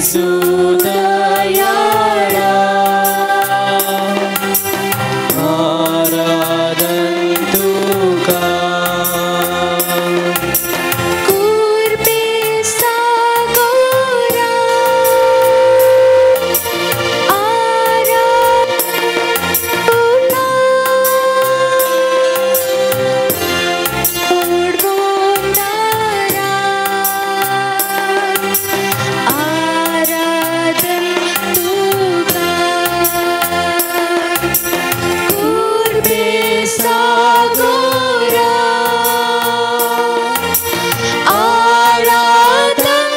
जेसू दयाळा आराधन तुका आराधन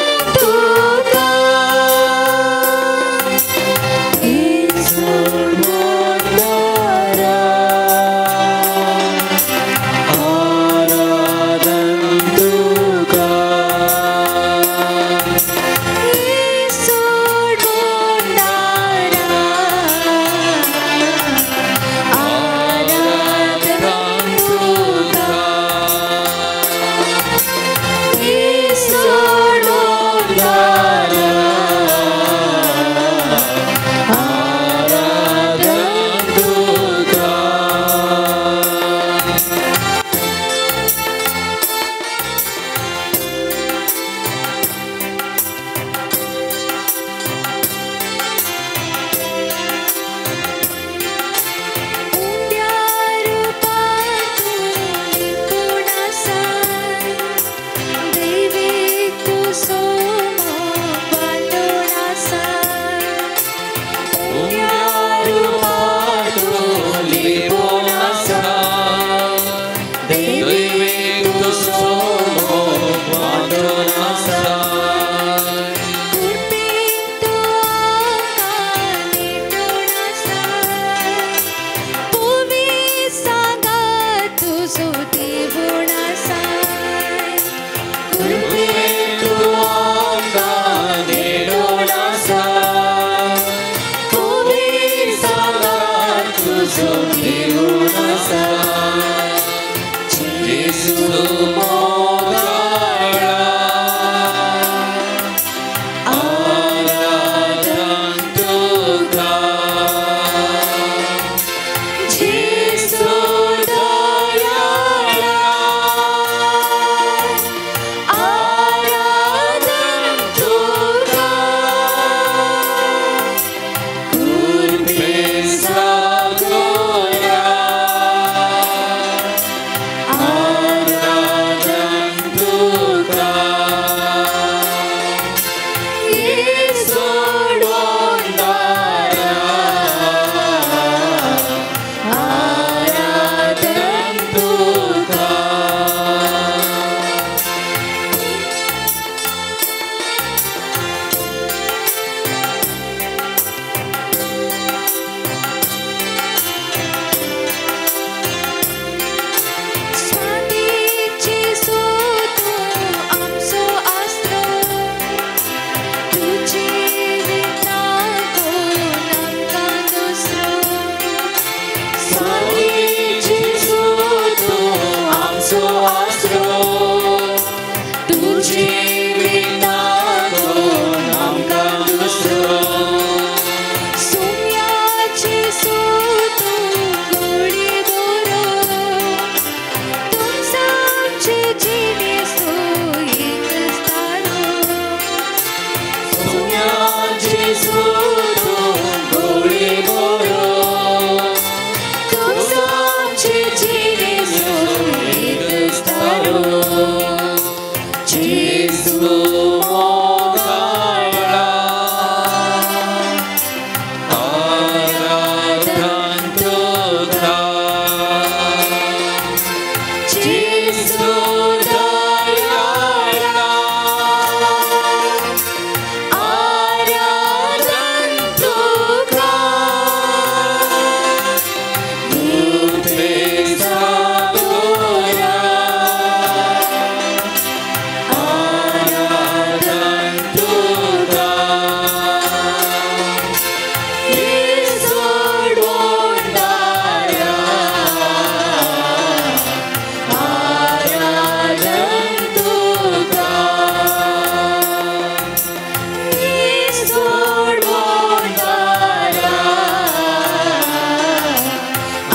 सोडवणारा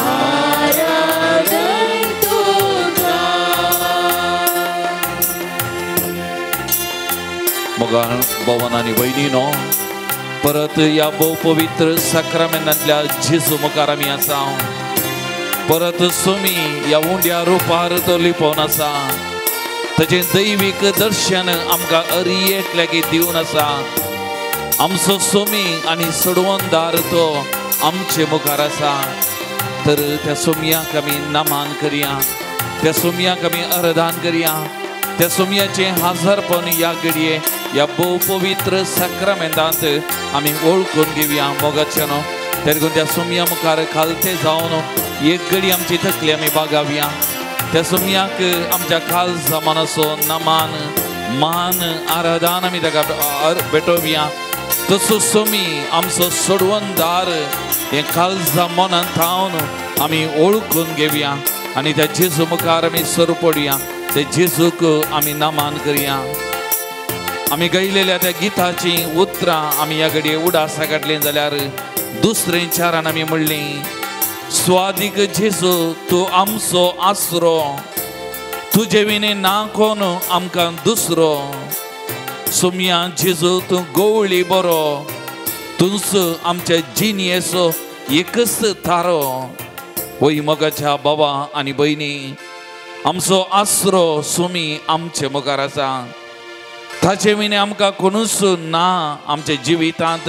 आराधन तुका. मोगाळ भवन आनी भयणीनो, परत ह्या भोव पवित्र साक्रामेंतांतल्या जेजू मुखार आमी आसा. परत सुमी ह्या उंड्या रुपार तो लिपोवन आसा. ताचें दैवीक दर्शन आमकां अरी एकल्याक दिवन आसा. आमचो सुमी आनी सोडवणदार तो आमचे मुखार आसा. तर त्या सुमयाक आमी नमान करया, त्या सुमयाक आमी अर्दान करया. त्या सुमयाचें हाजरपण ह्या घडये ह्या भोव पवित्र साक्रामेंतांत आमी वळखून घेवया मोगाचें न्हू. तेरगून त्या सुमया मुखार खालते जावन एक घडी आमची तकली आमी बागावया. त्या सुमयाक आमच्या खालसा मनाचो नमान मान आराधन आमी ताका भेटोवया. तसो सुमी आमचो सोडवणदार हें खालसा मनांत थावन आमी वळखून घेवया आनी त्या जेजू मुखार आमी सर पडया. त्या जेजूक आमी नमान करया. आमी गायलेल्या त्या गिताचीं उतरां आमी ह्या घडये उडासा काडलीं जाल्यार दुसरें चारान आमी म्हणलीं, स्वादीक जेजू तूं आमचो आसरो, तुजे विणे ना कोण आमकां दुसरो. सुमया जेजू तूं गवळी बरो, तूंच आमच्या जिणयेचो एकच थारो. वय मोगाच्या बाबा आनी भयणी, आमचो आसरो सुमी आमचे मुखार आसा. ताचे विणे आमकां कोणूच ना आमच्या जिवितांत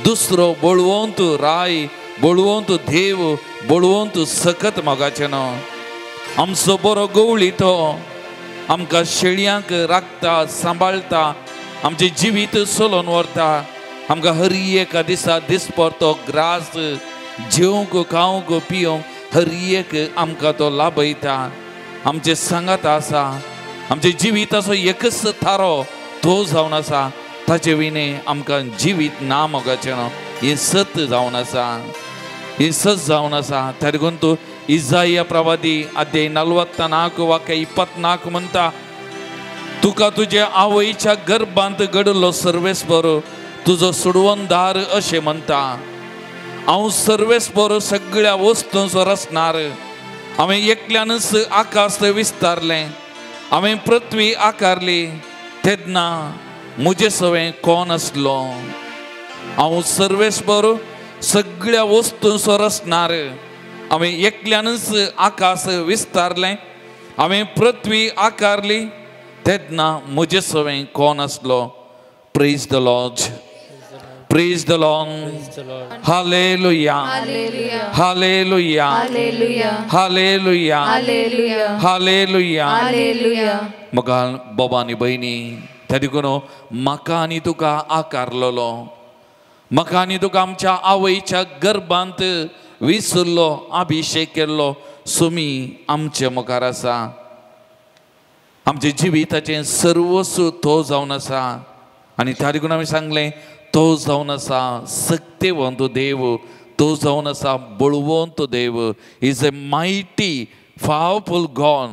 दुसरो बळवंत राय, बळवंत देव, बळवंत सकत मोगाचें न्हू. आमचो बरो गवळी तो आमकां शेळयांक राखता, सांबाळटा, आमचें जिवीत चलोवन व्हरता. आमकां हर एका दिसा दिसपडतो ग्रास जेवंक, खावंक, पिवंक हर एक आमकां तो लाभयता. आमचें सांगात आसा. आमचें जिविताचो एकच थारो तो जावन आसा. ताचे विणे आमकां जिवीत ना मोगाचें न्हू. हें सत जावन आसा, हें सत जावन आसा. तेरगून तूं इजाया प्रवादी अध्याय 44 वाक्य 24 म्हणटा, तुका तुज्या आवयच्या गर्भांत घडलो सर्वेस्पर तुजो सोडवणदार अशें म्हणटा. हांव सर्वेस्पर सगळ्या वस्तूंचो रचणार. हांवें एकल्यानच आकाश विस्तारलें, हांवें पृथ्वी आकारली, तेन्ना म्हजे सवें कोण आसलो. हांव सर्वेस्पर सगळ्या वस्तूंचो रचणार. हांवें एकल्यानच आकाश विस्तारलें, हांवें पृथ्वी आकारली, तेन्ना म्हजे सवें कोण आसलो. Praise the Lord, praise the Lord. Hallelujah, hallelujah, hallelujah, hallelujah. मगाल बाबा आनी भयणी, त्या देखून म्हाका आनी तुका आकारलेलो, म्हाका आनी तुका आमच्या आवयच्या गर्भांत विसरलो, अभिशेक केल्लो सुमी आमचे मुखार आसा. आमच्या जिविताचें सर्वस्व तो जावन आसा. आनी त्या देखून आमी सांगलें, तो जावन आसा सक्तेवंत देव, तो जावन आसा बळवंत देव. Is a mighty powerful God.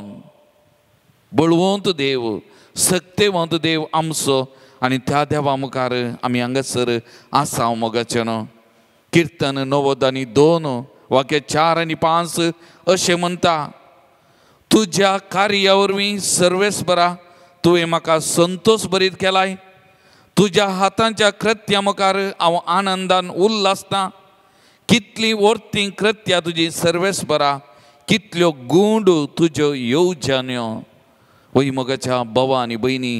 बळवंत देव, सक्तेवंत देव आमचो. आनी त्या देवा मुखार आमी हांगासर आसा मोगाचें न्हू. किर्तन 92 वाक्य 4 आनी 5 अशें म्हणटा, तुज्या कार्या वरवीं सर्वेस्परा तुवें म्हाका संतोश भरीत केलाय. तुज्या हातांच्या कृत्या मुखार हांव आनंदान उल्हासता. कितलीं वर्तीं कृत्या तुजी सर्वेस्परा, कितल्यो गूंड तुज्यो येवजण्यो. वय मोगाच्या बाबा आनी भयणी,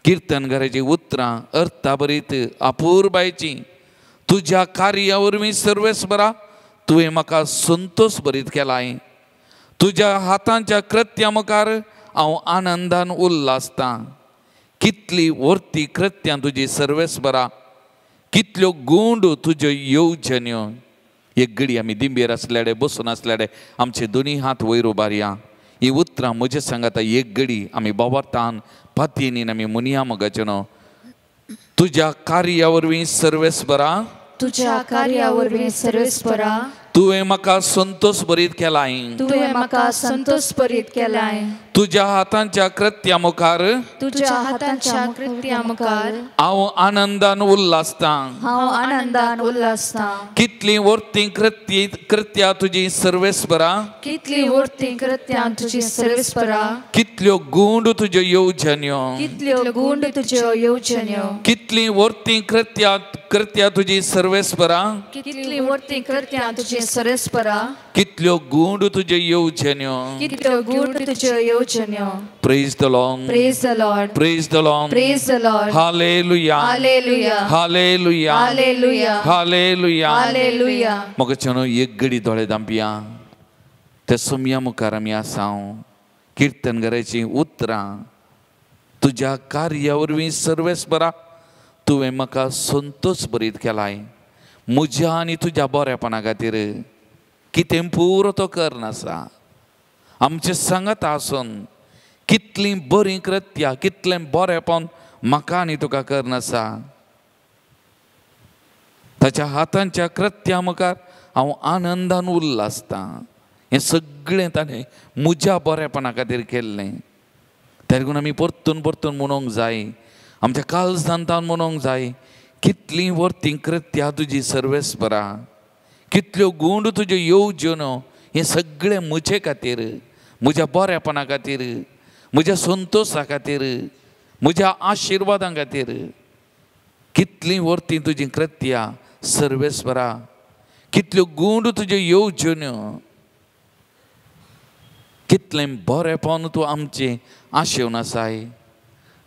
किर्तनकाराचीं उतरां अर्थाभरीत अपुरबायचीं. तुज्या कार्या वरवीं सर्वेस्परा तुवें म्हाका संतोश भरीत केलाय. तुज्या हातांच्या कृत्या मुखार हांव आनंदान उल्हासता. कितली वर्ती कृत्यां तुजी सर्वेस्परा, कितल्यो गूंड तुज्यो येवजण्यो. एक घडी आमी दिंबेर आसल्याडे, बसून आसल्याडे आमचे दोनी हात वयर उबारया. ही उतरां म्हजे सांगाता एक घडी आमी बाबार्थान पातयेनीन आमी मुनिया मोगाचें न्हू. तुज्या कार्या वरवीं सर्वेस्परा, तुज्या कार्या वरवीं सर्वेस्परा, तुवें म्हाका संतोष भरीत केलाय, तुवें म्हाका संतोष भरीत केलाय। तुज्या हातांच्या कृत्या मुखार, तुज्या हातांच्या कृत्या मुखार हांव आनंदान उल्हासतां, हांव आनंदान उल्हासतां। कितली वर्ती कृत्या तुजी सर्वेस्परा, कितली वर्ती कृत्या तुजी सर्वेस्परा, कितल्यो गुंड तुज्यो येवजण्यो, कितल्यो गुंड तुज्यो येवजण्यो, कितली वर्ती कृत्या कृत्या तुजी सर्वेस्परा, कितली वर्ती कृत्या तुजी सर्वेस्परा, कितल्यो गुंड तुज्यो येवजण्यो, कितल्यो गुंड तुज्यो येवजण्यो। Praise the Lord, praise the Lord, praise the Lord, praise the Lord. Hallelujah, hallelujah, hallelujah, hallelujah, hallelujah, hallelujah. म्हाका चेडूं एक घडी दोळे धांपया, त्या सोमया मुखार आमी आसा। किर्तन घराचीं उतरां, तुज्या कार्या वरवीं सर्वेस्परा तुवें म्हाका संतोष भरीत केलाय। म्हज्या आनी तुज्या बरेपणा खातीर कितें पुरो तो करनासा। आमचे सांगात आसून कितलीं बरीं कृत्या, कितलें बरेपण म्हाका आनी तुका करनासा। ताच्या हातांच्या कृत्या मुखार हांव आनंदान उल्हासतां। हें सगळें ताणें म्हज्या बरेपणा खातीर केल्लें। त्या लागून आमी परतून परतून म्हणूंक जाय, आमच्या काळजांतान म्हणूंक जाय, कितलीं वर्तीं कृत्या तुजी सर्वेस्परा, कितल्यो गुंड तुज्यो येवजण्यो, हें सगळें म्हजे खातीर, म्हज्या बरेपणा खातीर, म्हज्या संतोशा खातीर, म्हज्या आशिर्वादां खातीर। कितलीं वर्तीं तुजीं कृत्या सर्वेस्परा, कितल्यो गुंड तुज्यो येवजण्यो, कितलें बरेपण तूं आमचें आशेवन आसाय।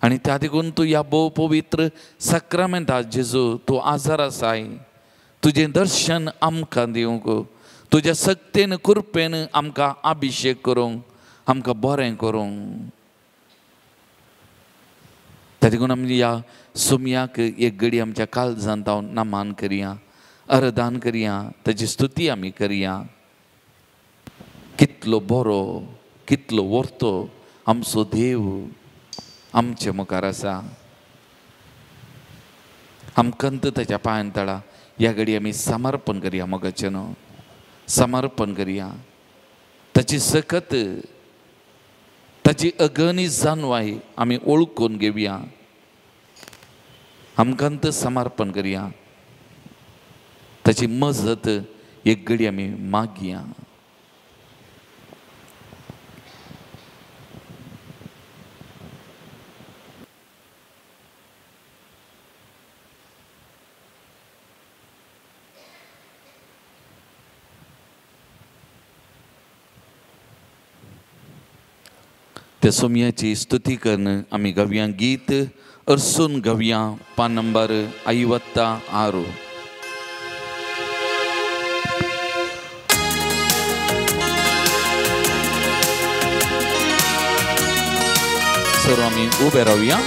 आनी त्या देखून तूं ह्या भोव पवित्र साक्रामेंता जेजू तूं आजार आसाय। तुजें दर्शन आमकां दिवंक, तुज्या सक्तेन कृपेन आमकां अभिशेक करूंक, आमकां बरें करूंक। त्या देखून आमी ह्या सोमयाक एक घडी आमच्या काळजांत हांव नमान करया, अर्दान करया, ताची स्तुती आमी करया। कितलो बरो, कितलो वर्तो आमचो देव आमचे मुखार आसा। आमकां ताच्या पांयां तळा ह्या घडी आमी समर्पण करया, मोगाचें न्हू समर्पण करया। ताची सकत, ताची अगणी जाणवाय आमी ओळखून घेवया। आमकां समर्पण करया, ताची मजत एक घडी आमी मागया। त्या सोमयाची स्तुती करून आमी गावया गीत अर्सून गावया, पान नंबर 56. सर्व आमी उबे रावया।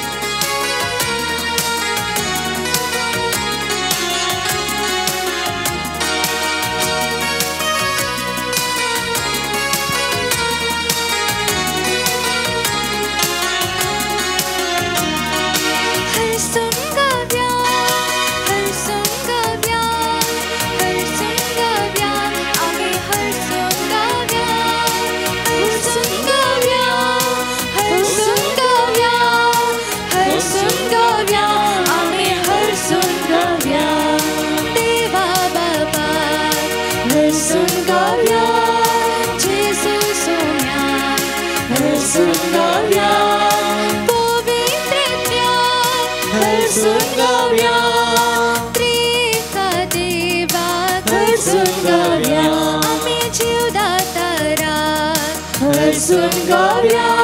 Hallelujah.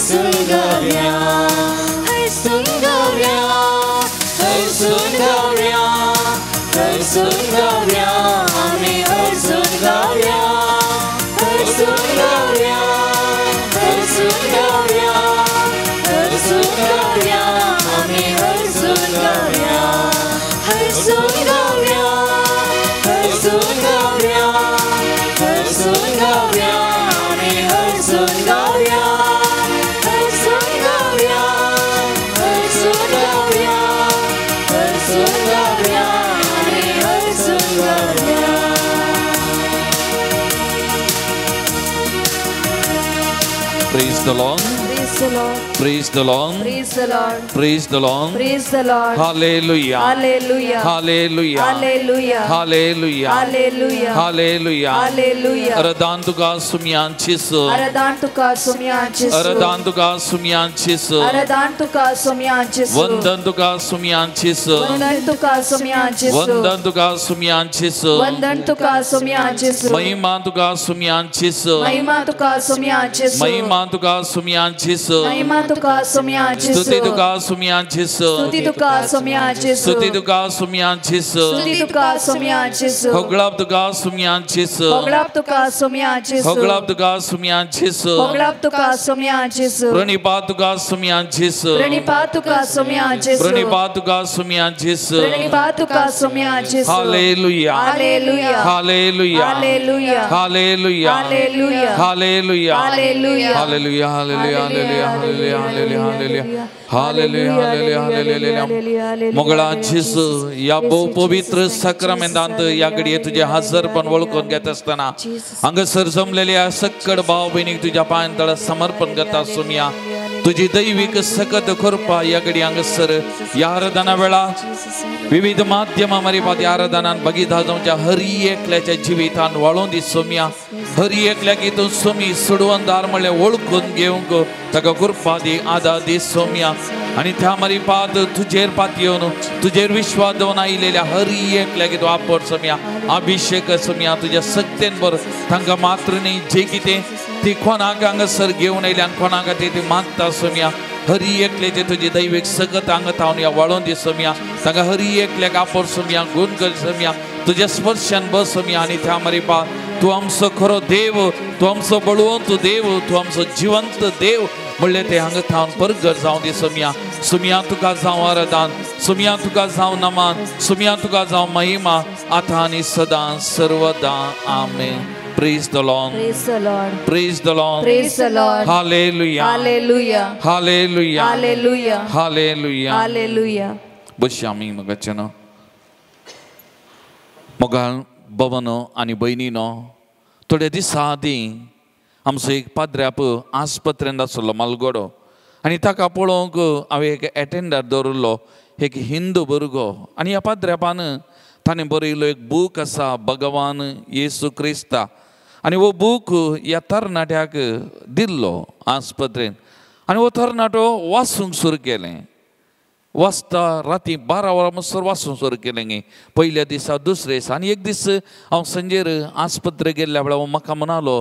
हरसून गावया, हरसून गावया, हरसून गावया, हरसून गावया, आमी हरसून गावया, हरसून गावया, हरसून गावया, हरसून गावया, आमी हरसून गावया, हरसून गावया, हरसून गावया, हरसून गावया, आमी हरसून गावया, हरसून गावया, हरसून गावया, हरसून गावया, आमी हरसून गावया. Praise the Lord. Praise the Lord. Praise the Lord. Praise the Lord. Praise the Lord. Praise the Lord. Hallelujah. Hallelujah. Hallelujah. Hallelujah. Hallelujah. Hallelujah. Hallelujah. Hallelujah. अरदान तुका सुम्यान चिसो. अरदान तुका सुम्यान चिसो. अरदान तुका सुम्यान चिसो. अरदान तुका सुम्यान चिसो. वंदन तुका सुम्यान चिसो. वंदन तुका सुम्यान चिसो. वंदन तुका सुम्यान चिसो. वंदन तुका सुम्यान चिसो. महिमा तुका सुम्यान चिसो. महिमा तुका सुम्यान चिसो. महिमा तुका सुम्यान चिसो. महिमा तुका सुम्यान चिसो. स्तुती तुका सुम्यान चिसो. स्तुती तुका सुम्यान चिसो. स्तुती तुका सुम्यान चिसो. स्तुती तुका सुम्यान चिसो. होगळाप तुका सुम्यान चिसो. होगळाप तुका सुम्यान चिसो. होगळाप तुका सुम्यान चिसो. होगळाप तुका सुम्यान चिसो. प्रणिपात तुका सुम्यान चिसो. प्रणिपात तुका सुम्यान चिसो. प्रणिपात तुका सुम्यान चिसो. प्रणिपात तुका सुम्यान चिसो. Hallelujah. Hallelujah. Hallelujah. Hallelujah. Hallelujah. Hallelujah. Hallelujah. Hallelujah. Hallelujah. Hallelujah. Hallelujah. Hallelujah. Hallelujah. Hallelujah. Hallelujah. मोगळा जेजू ह्या भोव पवित्र साक्रामेंतांत ह्या घडये तुजें हजरपण वळखून घेत आसतना हांगासर जमलेल्या सक्कड भाव भयणीक तुज्या पांयां तळा समर्पण करता सुमया. तुजी दैवीक सकत कृपा ह्या घडये हांगासर ह्या आराधना वेळा विविध माध्यमां मार्फत ह्या आराधनान भागीदार जावच्या हरी एकल्याच्या जिवितान वाळोवन दी सोम्या. हरी एकल्याक हितून सोमी सोडवणदार म्हणल्यार वळखून घेवंक ताका कृपा दी, आदार दी सोम्या. आनी त्या मार्फत तुजेर पातयेवन तुजेर विश्वास दवरून आयिल्ल्या हरी एकल्याक तूं आपड सोम्या, अभिषेक सोम्या. तुज्या सक्तेन बर तांकां मात्र न्ही जे कितें ती कोणाक हांगासर घेवन आयल्या आनी कोणाक ती मागता सोम्या. हरी एकल्याचे तुजी दैवीक सकत हांगा थावन ह्या वाळोवन दी सोम्या. तांकां हरी एकल्याक आपड सोम्या, गुण कर सोम्या, तुज्या स्पर्शान बस सोम्या. आनी त्या मार्फत तूं आमचो खरो देव, तूं आमचो बळवंत देव, तूं आमचो जिवंत देव म्हणलें तें हांगा थावन परगट जावं दी सोम्या. सुम्या तुका जावं आराधन, सुम्या तुका जावं नमन, सुम्या तुका जावं महिमा, आतां आनी सदां सर्वदां. आमेन. Praise the Lord. Praise the Lord. Praise the Lord. Praise the Lord. Hallelujah. Hallelujah. Hallelujah. Hallelujah. Hallelujah. Hallelujah. बसया आमी मगाचें न्हू. मोगाळ भवनो आनी भयणीनो, थोड्या दिसां आदीं आमचो एक पाद्र्याप आस्पत्रेंत आसलो मालगोडो, आनी ताका पळोवंक हांवें एक एटेंडर दवरिल्लो, एक हिंदू भुरगो. आनी ह्या पाद्र्यापान ताणें बरयल्लो एक बूक आसा, भगवान येसू क्रिस्ता. आनी हो बूक ह्या तरणाट्याक दिल्लो आस्पत्रेन. आनी हो तरणाटो वाचूंक सुरू केलें. वाचता राती 12 वरां म्हणसर वाचूंक सुरू केलें गे, पयल्या दिसा, दुसऱ्या दिसा. आनी एक दीस हांव सांजेर आस्पत्रे गेल्ल्या वेळार म्हाका म्हणालो,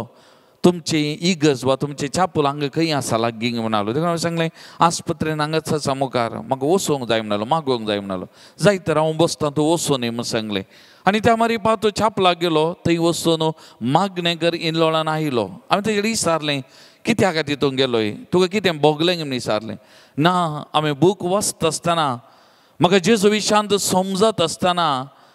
तुमची इगर्ज वा तुमचें चापल हांगा खंय आसा लागीं म्हणालो. देखून हांवें सांगलें आस्पत्रेन हांगाच आसा मुखार, म्हाका वचोंक जाय म्हणालो, मागोवंक जाय म्हणालो. जाय तर हांव बसता, तूं वचूं न्ही म्हूण सांगलें. आनी त्या मार्फत तो छापलाक गेलो, थंय वचून मागणें कर इल्लोळान आयलो. हांवें तेजे कडेन विचारलें, कित्याक तितून गेलोय, तुका कितें भोगलें म्हूण विचारलें. ना, हांवें बूक वाचता आसतना म्हाका जेजू विशांत समजत आसतना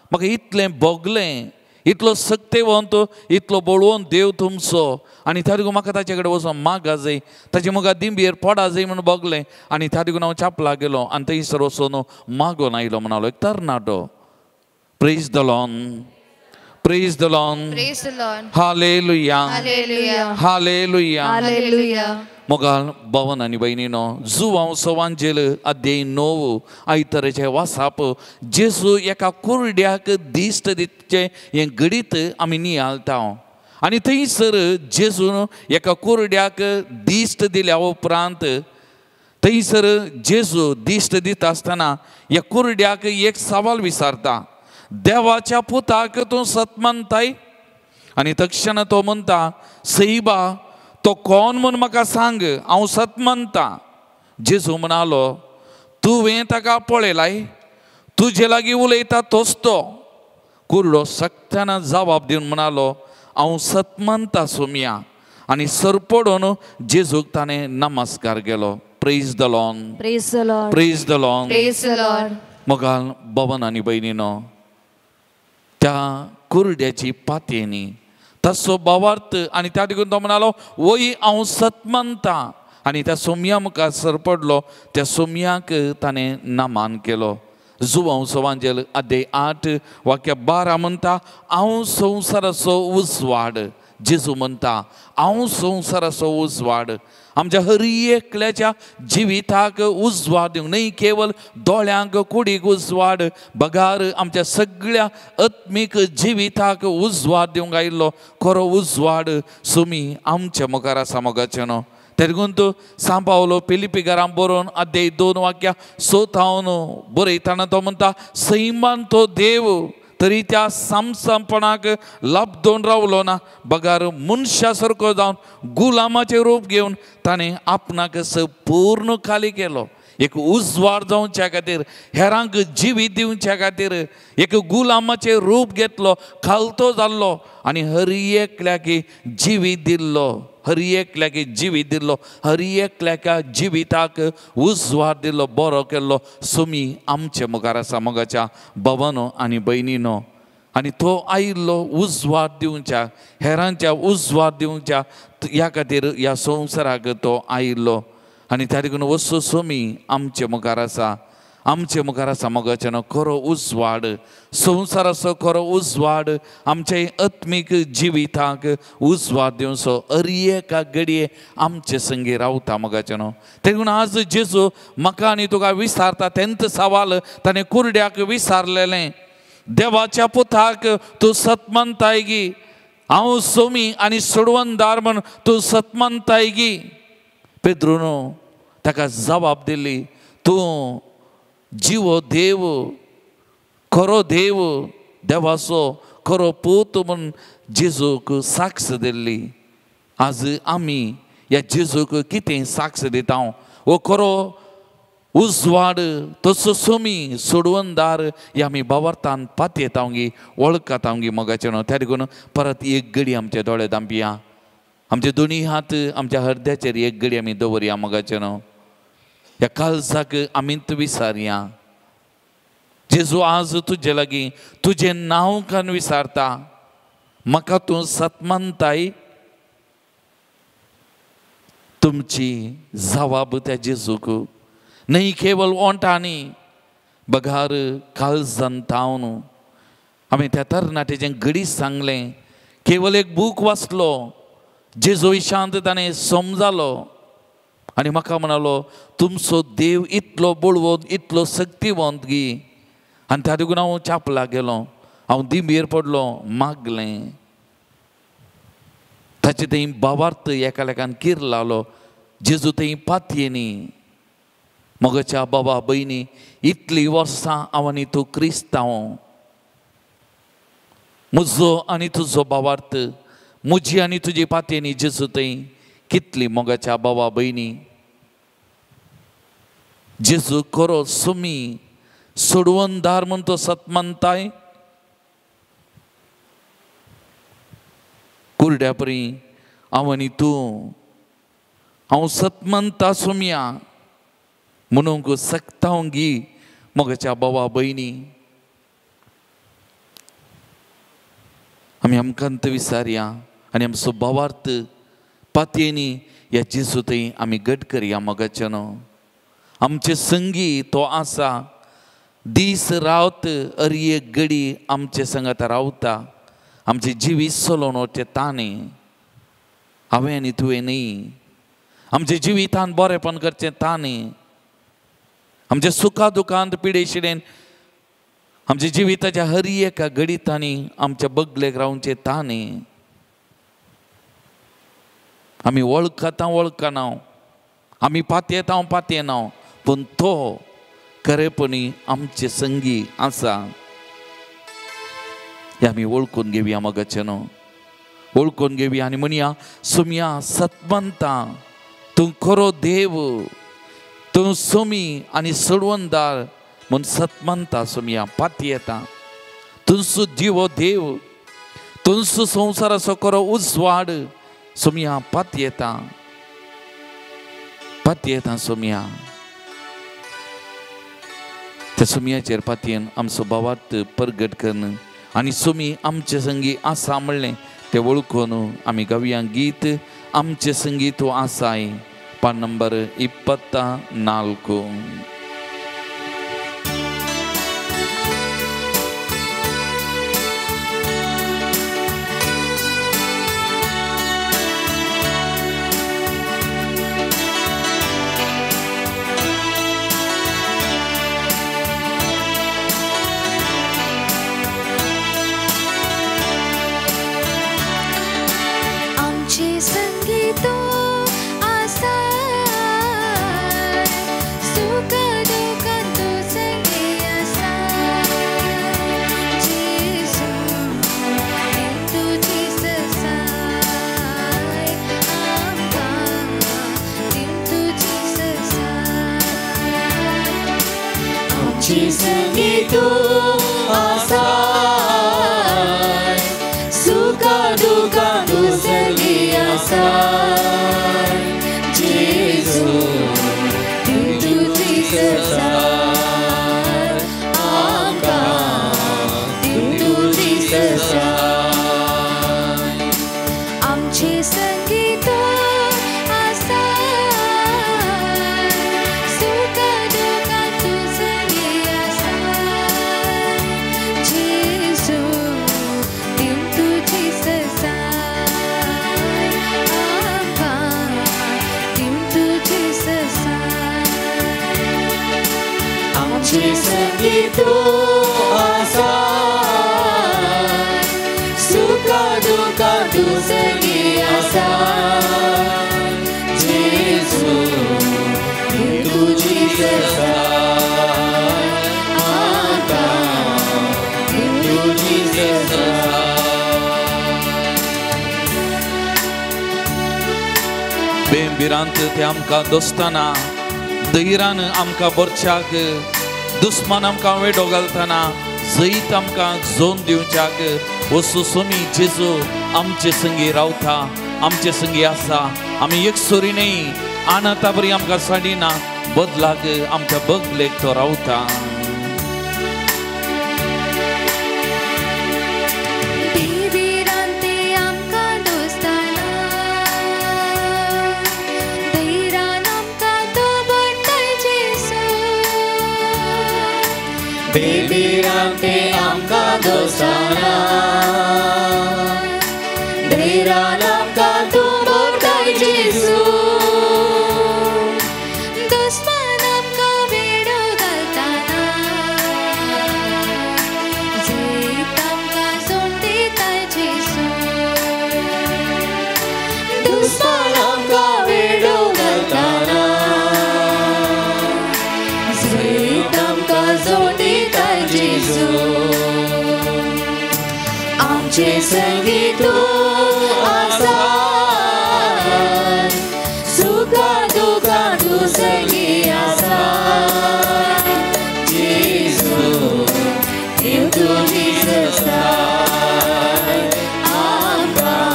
म्हाका इतलें भोगलें, इतलो सक्तेवंत, इतलो बळवंत देव तुमचो. आनी त्या देखून म्हाका ताचे कडेन वचोन मागा जाय, ताचे मुखार दिंबयेर पडा जाय म्हूण भोगलें. आनी त्या देखून हांव छापलाक गेलो आनी थंयसर वचून मागून आयलो म्हणालो एक तरणाटो. Praise the Lord. Praise the Lord. Praise the Lord. Hallelujah. Hallelujah. Hallelujah. Hallelujah. मोगाळ भवन आनी भयणीनो, जुवांव सवांजेल अध्याय 9 आयताराचें वासाप जेजू एका कुरड्याक दिश्ट दिवचें हें घडीत आमी नियाळटा. आनी थंयसर जेजून एका कुरड्याक दिश्ट दिल्या उपरांत थंयसर जेजू दिश्ट दिता आसतना ह्या कुरड्याक एक सवाल विचारता, देवाच्या पुताक तूं सत मानताय? आनी तक्षण तो म्हणटा, सईबा, तो तो कोण म्हूण म्हाका सांग, हांव सत मानता. जेजू म्हणालो, तुवें ताका पळयलाय, तुजे लागीं उलयता तोच तो. कुर्डो सक्त्यान जबाब दिवन म्हणालो, हांव सत मानता सोमया. आनी सरपडून जेजूक ताणें नमस्कार केलो. Praise the Lord. Praise the Lord. Praise the Lord. Praise the Lord. मोगाल भवन आनी भयणीनो, त्या कुर्ड्याची पातयेनी तसो भावार्थ आनी त्या देखून तो म्हणालो, वय हांव सत मानता. आनी त्या सोमया मुखार सरपडलो, त्या सोमयाक ताणें नमान केलो. जुवांव सवांजेल अध्याय 8 वाक्य 12 म्हणटा, हांव संवसाराचो उजवाड. जेजू म्हणटा, हांव संवसाराचो उजवाड. आमच्या हर एकल्याच्या जिविताक उजवाड दिवंक, न्हय केवल दोळ्यांक कुडीक उजवाड, बगार आमच्या सगळ्या आत्मीक जिविताक उजवाड दिवंक आयिल्लो खरो उजवाड सुमी आमच्या मुखार आसा मोगाचें न्हू. तेगून तूं सांव पावलो फिलिपीकारां बरोवन अध्याय 2 वाक्य 6 थावन बरयतना तो म्हणटा, सैमान तो देव तरी त्या सामसामपणाक लाबदोन रावलो ना, बगार मनशा सारको जावन गुलामाचें रूप घेवन ताणें आपणाक पूर्ण खाली केलो. एक उजवाड जावच्या खातीर, हेरांक जिवीत दिवच्या खातीर एक गुलामाचें रूप घेतलो, खालतो जाल्लो आनी हर एकल्याक जिवीत दिल्लो, हर एकल्याक जिवीत दिल्लो, हर एकल्याक जिविताक उजवाड दिल्लो, बरो केल्लो सुमी आमचे मुखार आसा मोगाच्या भावानो आनी भयणीनो. आनी तो आयिल्लो उजवाड दिवच्या, हेरांच्या उजवाड दिवच्या ह्या खातीर ह्या संवसाराक तो आयिल्लो. आनी त्या देखून वस्तू सुमी आमचे मुखार आसा, आमचे मुखार आसा मोगाचें न्हू. खरो उजवाड, संवसाराचो खरो उजवाड आमचे आत्मीक जिविताक उजवाड दिवचो हर एका घडये आमचे संगी रावता मोगाचें न्हू. देखून आज जेजू म्हाका आनी तुका विचारता तेंच सवाल ताणें कुर्ड्याक विचारलेलें, देवाच्या पुताक तूं सत मानताय गी? हांव सोमी आनी सोडवणदार म्हण तूं सत मानताय गी? पेद्रून ताका जबाब दिली, तूं जिवो देव, खरो देव, देवाचो खरो पूत म्हूण जेजूक साक्ष दिल्ली. आज आमी ह्या जेजूक कितें साक्ष दिता? हो खरो उजवाड, तसो सोमी सोडवणदार ह्या आमी भावार्थान पातयेता गी, वळखता गी मोगाचें न्हू. त्या देखून परत एक घडी आमचे दोळे धांपया, आमचे दोनी हात आमच्या हृदयाचेर एक घडी आमी दवरया मोगाचें न्हू. ह्या काळजाक आमीच विसारया. जेजू आज तुजे लागीं तुजें नांव कान विसारता, म्हाका तूं सत मानताय? तुमची जवाब त्या जेजूक न्हय केवल ओंठांनी, बगार काळजान थावन. आमी त्या तरणाट्याचें घडी सांगलें, केवल एक बूक वाचलो, जेजू शांत ताणें समजालो आनी म्हाका म्हणालो, तुमचो देव इतलो बळवंत, इतलो शक्तिवंत गी. आनी त्या देखून हांव चापला गेलो, हांव दिंबेर पडलो, मागलें. ताचे थंय भावार्थ एकामेकान कीर लावलो, जेजू थंय पातयेनी. मोगाच्या बाबा भयणी, इतलीं वर्सां हांव आनी तूं क्रिस्तांव, म्हजो आनी तुजो भावार्थ, म्हजी आनी तुजी पातयेनी जेजू थंय कितली मोगाच्या बाबा भयणी. जेजू खरो सुमी सोडवणदार म्हूण तो सत मानताय? कुर्ड्या परी हांव आनी तूं हांव सत मानता सोमया म्हणूंक शकता गी मोगाच्या बाबा भयणी? आमी आमकां विसारया आनी आमचो भावार्थ पातयेनी ह्या जेजू थंय आमी घट करया मोगाचें न्हू. आमचे संगी तो आसा, दीस रावत हर एक घडी आमचे संगात रावता, आमचें जिवीत चलोवन वचचें ताणें, हांवें आनी तुवें न्ही. आमच्या जिवितान बरेंपण करचें ताणें, आमच्या सुखा दुखांत पिडेशिडेन आमच्या जिविताच्या हर एका घडितांनी आमच्या बगलेक रावचें ताणें. आमी वळखता वळखना, आमी पातयेता पातयेना, पूण तो खरेपणी आमचे संगी आसा हें आमी वळखून घेवया मोगाचें न्हू. वळखून घेवया आनी म्हणया सोमया सतमंता तूं खरो देव तूं सोमी आनी सोडवणदार म्हूण सतमंता सोमया पातयेता तुंसू जिवो देव तुंसू संवसाराचो खरो उजवाड सोमया पातयेता पातयेता सोमया त्या सोमयाचेर पातयेन आमचो भावार्थ परगट करून आनी सोमी आमचे संगी आसा म्हणलें तें वळखून आमी गावया गीत आमचे संगी तूं आसाय पान नंबर 24. भिरांत ते आमकां दोस्ताना धैर्यान आमकां बरच्याक दुस्मान आमकां वेडो घालतना जैत आमकां जोन दिवच्याक वसू सोमी जेजू आमचे संगी रावता आमचे संगी आसा आमी एकसुरी न्हय आनाता बरी आमकां साडिना बदलाक आमच्या बगलेक तो रावता. बेबिरांते आमकां दोस्ताना धैर्यान आमकां तूं भरताय जेजू दुस्मान आमकां वेडो घालतना जैत आमकां जोड दिताय जेजू दुस्मान आमकां वेडो घालतना जैत आमकां जोड दिताय जेजू आमचे संगी तूं आसा सुखा दुखा तूं संगी आसा जेजू तुजी ससाय आमकां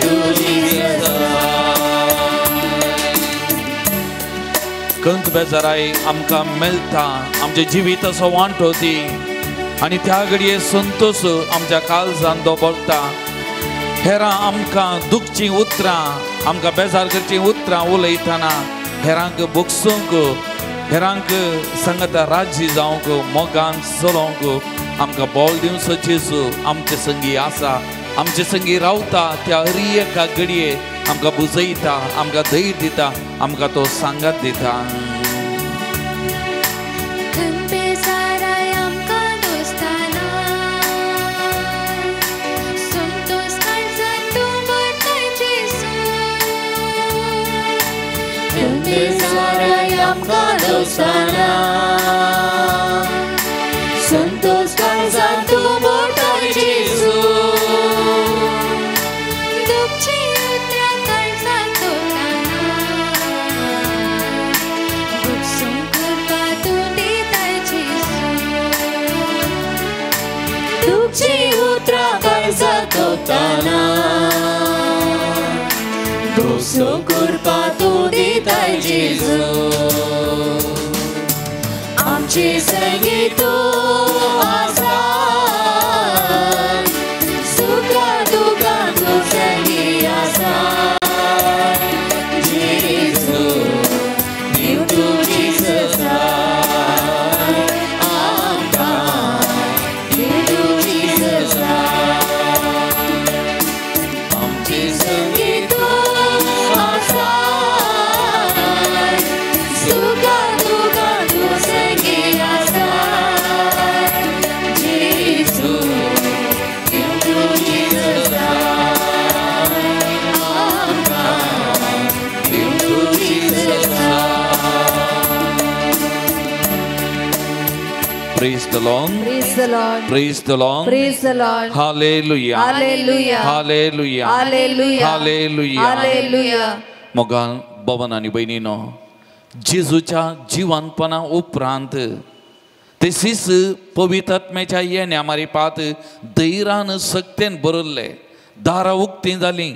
तुजी ससाय. कंत बेजाराय आमकां मेळटा आमच्या जिविताचो वांटो ती आनी त्या घडये संतोश आमच्या काळजान दवरता. हेरां आमकां दुखचीं उतरां आमकां बेजार करचीं उतरां उलयतना हेरांक भोगसूंक हेरांक सांगता राजी जावंक मोगान चलोवंक आमकां बोल दिवचो जेजू आमचे संगी आसा आमचे संगी रावता त्या हर एका घडये आमकां बुजयता आमकां धैर्य दिता आमकां तो सांगात दिता. आमकां दोस्ताना संतोष काळजान तूं भरताय जेजू. भोगसूं कृपा तूं दिताय जेजू आमचे संगी तूं आसा सुखा दुखा तूं संगी आसा जेजू दिव तुजी सजाय आमकां दिव तुजी सजाय आमचे संगी तूं आसा सुखा दुखा तूं संगी आसा जेजू दिव तुजी सजाय आमकां दिव तुजी सजाय. Praise the Lord. Praise the Lord. Praise the Lord. Praise the Lord. Hallelujah. Hallelujah. Hallelujah. Hallelujah. Hallelujah. Hallelujah. मोगान भवन आनी भयणीनो जेजूच्या जिवनपणा उपरांत तशीच पवित्र आत्म्याच्या येण्या मारिपात धैर्यान सक्तेन बरयल्ले दारां उक्तीं जालीं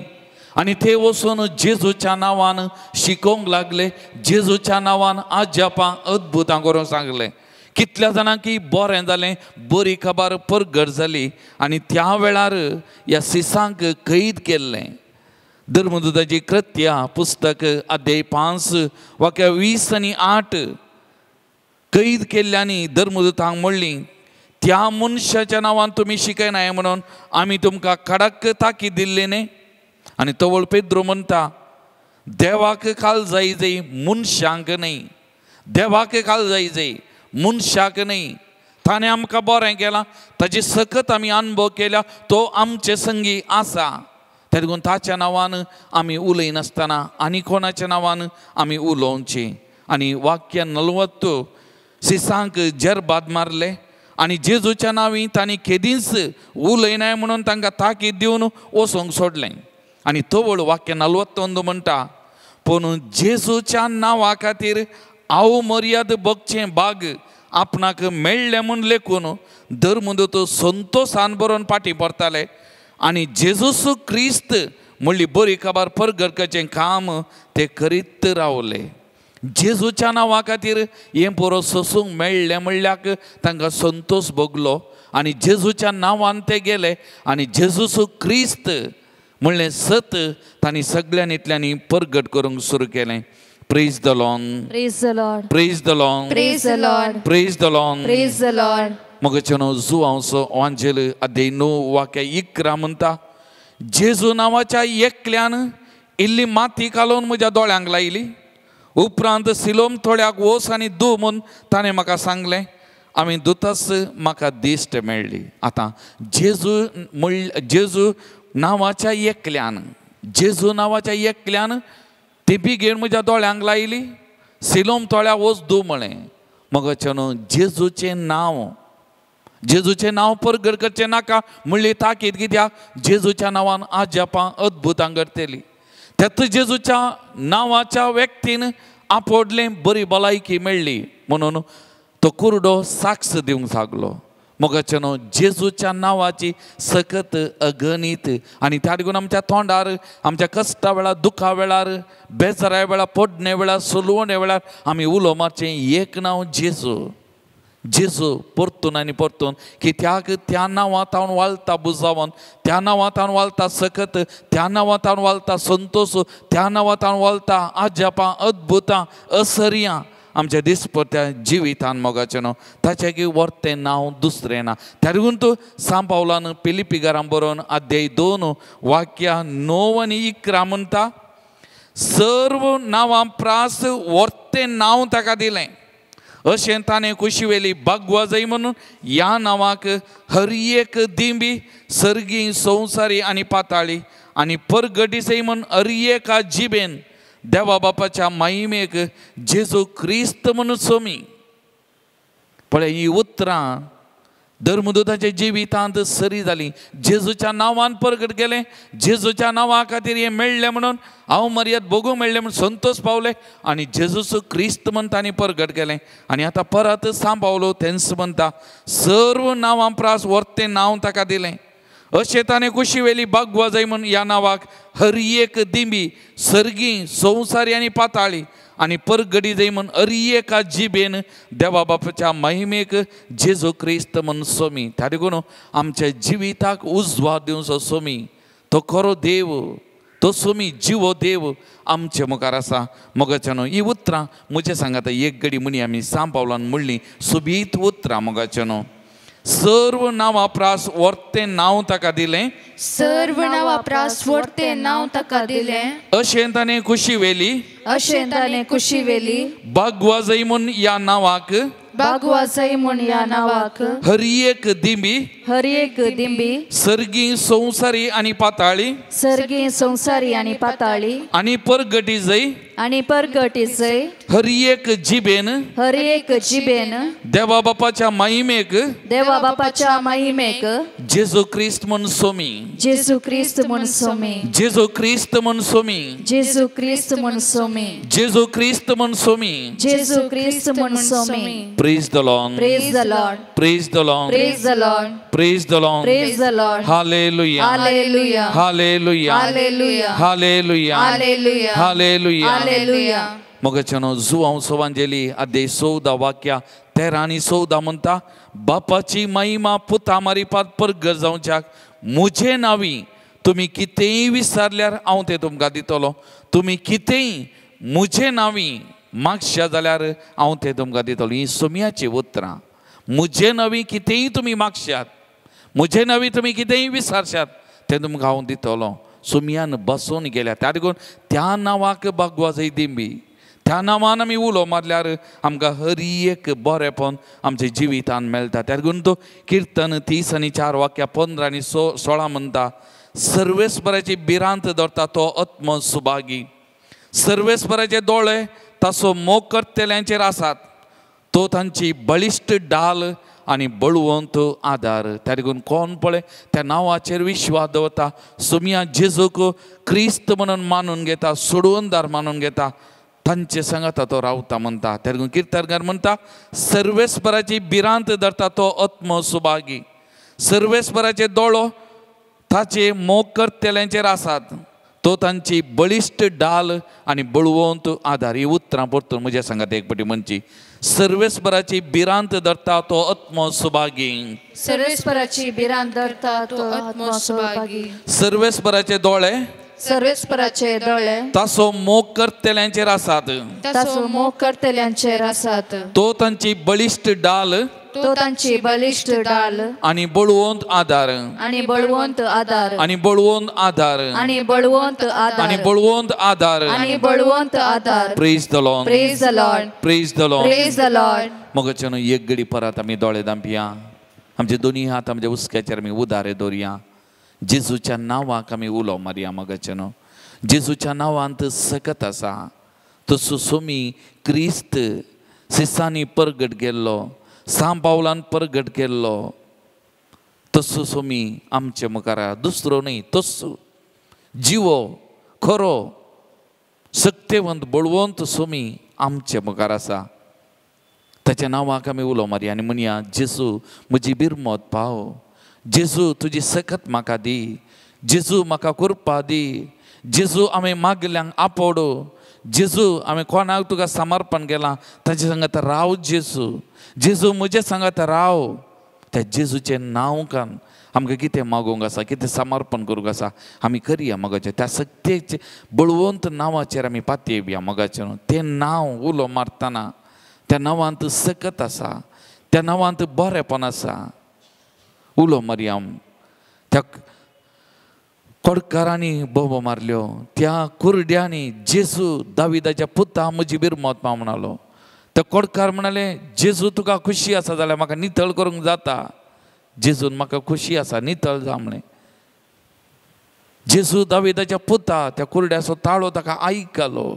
आनी ते वचून जेजूच्या नांवान शिकोवंक लागले. जेजूच्या नांवान आजापां अद्भुतां करूंक सांगलें. कितल्या जाणांकी बरें जालें, बरी खबर परगट जाली आनी त्या वेळार ह्या सिसांक कैद केल्लें. धर्मदूताची कृत्या पुस्तक अध्याय 5 वाक्य 20 आनी 8 कैद केल्ल्यांनी धर्मदूतांक म्हणली त्या मनशाच्या नांवान तुमी शिकयनाय म्हणून आमी तुमकां कडक ताकीद दिल्ली न्ही. आनी तवळ पेद्रो म्हणटा देवाक काल जाय जाय मनशांक न्हय, देवाक काल जाय जाय मनशाक न्हय. ताणें आमकां बरें केलां, ताची सकत आमी अनुभव केल्या, तो आमचे संगी आसा. तेका लागून ताच्या नांवान आमी उलयनासतना आनी कोणाच्या नांवान आमी उलोवचें. आनी वाक्य 40 सिसांक जेरबाद मारले आनी जेजूच्या नांवी तांणी केदींच उलयनाय म्हणून तांकां ताकीद दिवन वचूंक सोडलें. आनी तवळ वाक्य 41 म्हणटा पूण जेजूच्या नांवा खातीर हांव मर्याद बगचें बाग आपणाक मेळ्ळें म्हूण लेखून धर्मदूत संतोसान बरोवन फाटीं परताले आनी जेजूस क्रिस्त म्हणली बरी खबर परगट करचें काम ते करीत रावले. जेजूच्या नांवा खातीर हें पुरो सोसूंक मेळ्ळें म्हणल्याक तांकां संतोश भोगलो आनी जेजूच्या नांवान ते गेले आनी जेजूस क्रिस्त म्हणलें सत तांणी सगळ्यांनी इतल्यांनी परगट करूंक सुरू केलें. Praise the Lord. Praise the Lord. Praise the Lord. Praise the Lord. Praise the Lord. Praise the Lord. मगचेनो जुवांचो वांजेल अध्याय 9 वाक्य 11 म्हणटा जेजू नांवाच्या एकल्यान इल्ली माती घालून म्हज्या दोळ्यांक लायली, उपरांत सिलोम थोड्याक वोस आनी दू म्हूण ताणें म्हाका सांगलें. आमी दुतास म्हाका दिश्ट मेळ्ळी. आतां जेजू जेजू नांवाच्या एकल्यान, जेजू नांवाच्या एकल्यान ती घेवन म्हज्या दोळ्यांक लायली, सिलोम थोड्या वोस दू म्हळें. मगचेनो जेजूचें नांव, जेजूचें नांव परगट करचें नाका म्हणली ताकीद कित्याक जेजूच्या नांवान आजापां अद्भुतां घडटलीं. त्यात जेजूच्या नांवाच्या व्यक्तीन आपोडलें, बरी भलायकी मेळ्ळी म्हणून तो कुरडो साक्ष दिवंक लागलो. मगचेनो जेजूच्या नांवाची सकत अगणीत आनी त्या लागून आमच्या तोंडार आमच्या कश्टा वेळार दुखा वेळार बेजारा वेळार पडणे वेळार सोलवणे वेळार आमी उलो मारचें एक नांव जेजू जेजू परतून आनी परतून कित्याक त्या नांवांत वालता बुजावन, त्या नांवांत वालता सकत, त्या नांवांत वालता संतोष, त्या नांवांत वालता आजापां अद्भुतां असर्यां आमच्या दिसपट्ट्या जिवितान. मोगाचें न्हू ताचें की वर्तें नांव दुसरें ना. त्या लागून तूं सांव पावलान पिलिपीकारां बरोवन अध्याय 2 वाक्या 9 आनी 11 म्हणटा सर्व नांवां प्रास वर्तें नांव ताका दिलें अशें ताणें कुशीवेली बागवा जाय म्हणून ह्या नांवाक हर एक दिंबी सर्गी संवसारी आनी पाताळी आनी परगटी जाय म्हूण हर एका जिबेन देवा बापाच्या माहिमेक जेजू क्रिस्त म्हणून सोमी. पळय ही उतरां धर्मदूताच्या जिवितांत सरी जाली. जेजूच्या नांवान परगट केलें, जेजूच्या नांवा खातीर हें मेळ्ळें म्हणून हांव मर्याद भोगूंक मेळ्ळें म्हणून संतोश पावले आनी जेजूचो क्रिस्त म्हण तांणी परगट केलें. आनी आतां परत सांव पावलो तेंच म्हणटा सर्व नांवां प्रास वर्तें नांव ताका दिलें अशें ताणें कुशीवेली बागवा जाय म्हूण ह्या नांवाक हर एक दिंबी सर्गी संवसारी आनी पाताळी आनी परगडी जाय म्हूण हर एका जिबेन देवा बापाच्या महिमेक जेजू क्रिस्त म्हूण सोमी. त्या देखून आमच्या जिविताक उजवाड दिवचो सोमी, तो खरो देव, तो सोमी जिवो देव आमचे मुखार आसा. मोगाच्यानो ही उतरां म्हजे सांगाता एक घडी म्हणी आमी सांव पावलान म्हणली सोबीत उतरां. मोगाच्यानो सर्व नांवा प्रास वर्तें नांव ताका दिलें, सर्व नांवा प्रास वर्तें नांव ताका दिलें. अशें ताणें कुशी वेली, अशें ताणें कुशी वेली बागवा जाय म्हूण ह्या नांवाक, बागवा जाय म्हूण ह्या नांवाक हर एक दिंबी, हर एक दिंबी सर्गी संवसारी आनी पाताळी, सर्गी संवसारी आनी पाताळी आनी परगटी जाय, आनी परगटी जाय हर एक जिबेन, हर एक जिबेन देवा बापाच्या महिमेक, देवा बापाच्या महिमेक जेजू क्रिस्त म्हूण सोमी, जेजू क्रिस्त म्हूण सोमी, जेजू क्रिस्त म्हूण सोमी, जेजू क्रिस्त म्हूण सोमी, जेजू क्रिस्त म्हूण सोमी, जेजू क्रिस्त म्हूण Somi. Praise the Lord. Praise the Lord. Praise the Lord. Praise the Lord. Praise the Lord. Praise the Lord. Hallelujah. Hallelujah. Hallelujah. Hallelujah. Hallelujah. Hallelujah. Hallelujah. Hallelujah. मगाच्यानो Joao सवांजेली अध्याय 14 वाक्या 13 आनी 14 म्हणटा, बापाची महिमा पुता मारिपात परगट जावच्याक म्हजे नांवी तुमी कितेंय विचारल्यार हांव तें तुमकां दितलो, तुमी कितेंय म्हजे नांवी मागशा जाल्यार हांव तें तुमकां दितलो. ही सोम्याची उतरां. म्हजे नांवी कितेंय तुमी मागशात, म्हजे नांवी तुमी कितेंय विचारशात तें तुमकां हांव दितलो. सोम्यान बसून गेल्या त्या देखून त्या नांवाक बागवा जाय दिंबी, त्या नांवान आमी उलो मारल्यार आमकां हर एक बरेंपण आमच्या जिवितान मेळटा. त्या देखून तो किर्तन 30 आनी 4 वाक्या 15 आनी 16 म्हणटा, सर्वेस्पराची भिरांत दवरता तो आत्म सुभागी, सर्वेस्पराचे दोळे ताचो मोग करतल्यांचेर आसात, तो तांची बळिश्ट डाल आनी बळवंत आदार. त्या देखून कोण पळय त्या नांवाचेर विश्वास दवरता, सोम्या जेजूक क्रिस्त म्हणून मानून घेता, सोडवणदार मानून घेता, तांचे सांगाता तो रावता म्हणटा. त्या देखून किर्तनकार म्हणटा, सर्वेस्पराची भिरांत धरता तो आत्म सुभागी, सर्वेस्पराचे दोळो ताचे मोग करतल्यांचेर आसात, तो तांची बळिश्ट डाल आनी बळवंत आदार. ही उतरां परतून म्हज्या सांगात एक पटी म्हणची, सर्वेस्पराची भिरांत धरता तो आत्म सुभागी, सर्वेस्पराची भिरांत धरता तो आत्म सुभागी, सर्वेस्पराचे दोळे, सर्वेस्पराचे दोळे ताचो मोग करतल्यांचेर आसात, ताचो मोग करतल्यांचेर आसात, तो तांची बळिश्ट डाल, तो तांची बळिश्ट डाल आनी बळवंत आदार, आनी बळवंत आदार, आनी बळवंत आदार, आनी बळवंत आदार, आनी बळवंत आदार, आनी बळवंत आदार. Praise the Lord. Praise the Lord. Praise the Lord. Praise the Lord. मगाच्यानो एक घडी परत आमी दोळे दांपया, आमचे दोनी हात आमच्या हुस्क्याचेर आमी उदारे दवरया, जेजूच्या नांवाक आमी उलो मारया. मगाच्यानो जेजूच्या नांवांत सकत आसा, तसो सोमी क्रिस्त सिसांनी परगट गेल्लो, सांव पावलान परगट केल्लो, तसो सोमी आमचे मुखार दुसरो न्हय, तसो जिवो खरो सक्तेवंत बळवंत सोमी आमचे मुखार आसा. ताच्या नांवाक आमी उलो मारया आनी म्हणया, जेजू म्हजी बिरमत पाव, जेजू तुजी सकत म्हाका दी, जेजू म्हाका कृपा दी, जेजू आमी मागल्यांक आपोडो, जेजू आमी कोणाक तुका समर्पण केलां ताचे सांगात राव, जेजू, जेजू म्हजे सांगात राव. त्या जेजूचें नांव कान आमकां कितें मागूंक आसा, कितें समर्पण करूंक आसा आमी करया. मगाचें त्या सक्तेचे बळवंत नांवाचेर आमी पातयेवया. मगाचें तें नांव उलो मारतना त्या नांवांत सकत आसा, त्या नांवांत बरेंपण आसा. उलो मारया. त्या कोडकारांनी बोबो मारल्यो, त्या कुरड्यांनी जेजू दाविदाच्या पुता म्हजी बिरमत पा म्हणालो. ते कोडकार म्हणाले, जेजू तुका खुशी आसा जाल्यार म्हाका नितळ करूंक जाता, जेजून म्हाका खुशी आसा नितळ जा म्हळें. जेजू दाविदाच्या पुता, त्या कुरड्याचो ताळो ताका आयकलो.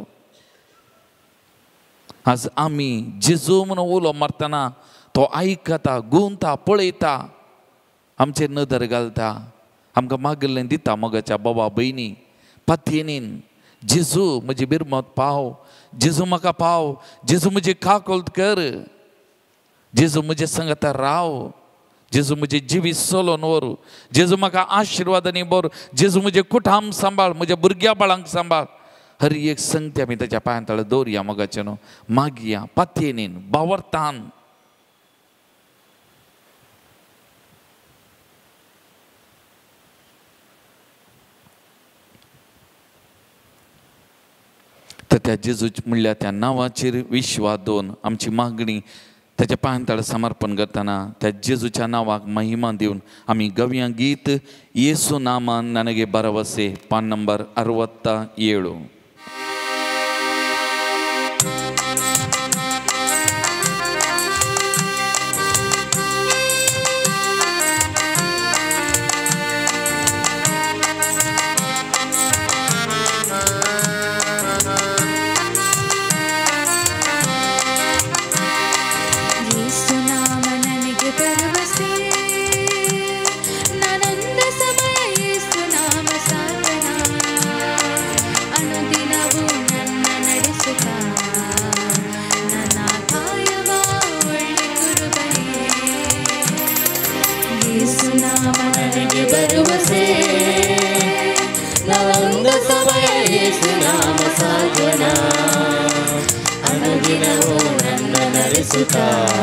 आज आमी जेजू म्हणून उलो मारतना तो आयकता, गुंता, पळयता, आमचेर नदर घालता, आमकां मागिल्लें दिता. मगाच्या बाबा भयणी पातयेनीन जेजू म्हजी बिरमत पाव, जेजू म्हाका पाव, जेजू म्हजी काकोलत कर, जेजू म्हजे सांगाता राव, जेजू म्हजें जिवीत चलोवन व्हरू, जेजू म्हाका आशिर्वादांनी भर, जेजू म्हजें कुटाम सांबाळ, म्हज्या भुरग्या बाळांक सांबाळ. हर एक संगती आमी ताच्या पांयां तळा दवरया मोगाचें न्हू, मागया पातयेनीन बावरतान. तर त्या जेजू म्हणल्या त्या नांवाचेर विश्वास दवरून आमची मागणी ताच्या पांयां तळा समर्पण करतना त्या जेजूच्या नांवाक महिमा दिवन आमी गवया गीत येसू नामान ನನಗೆ ಭರವಸೆ, पान number 67.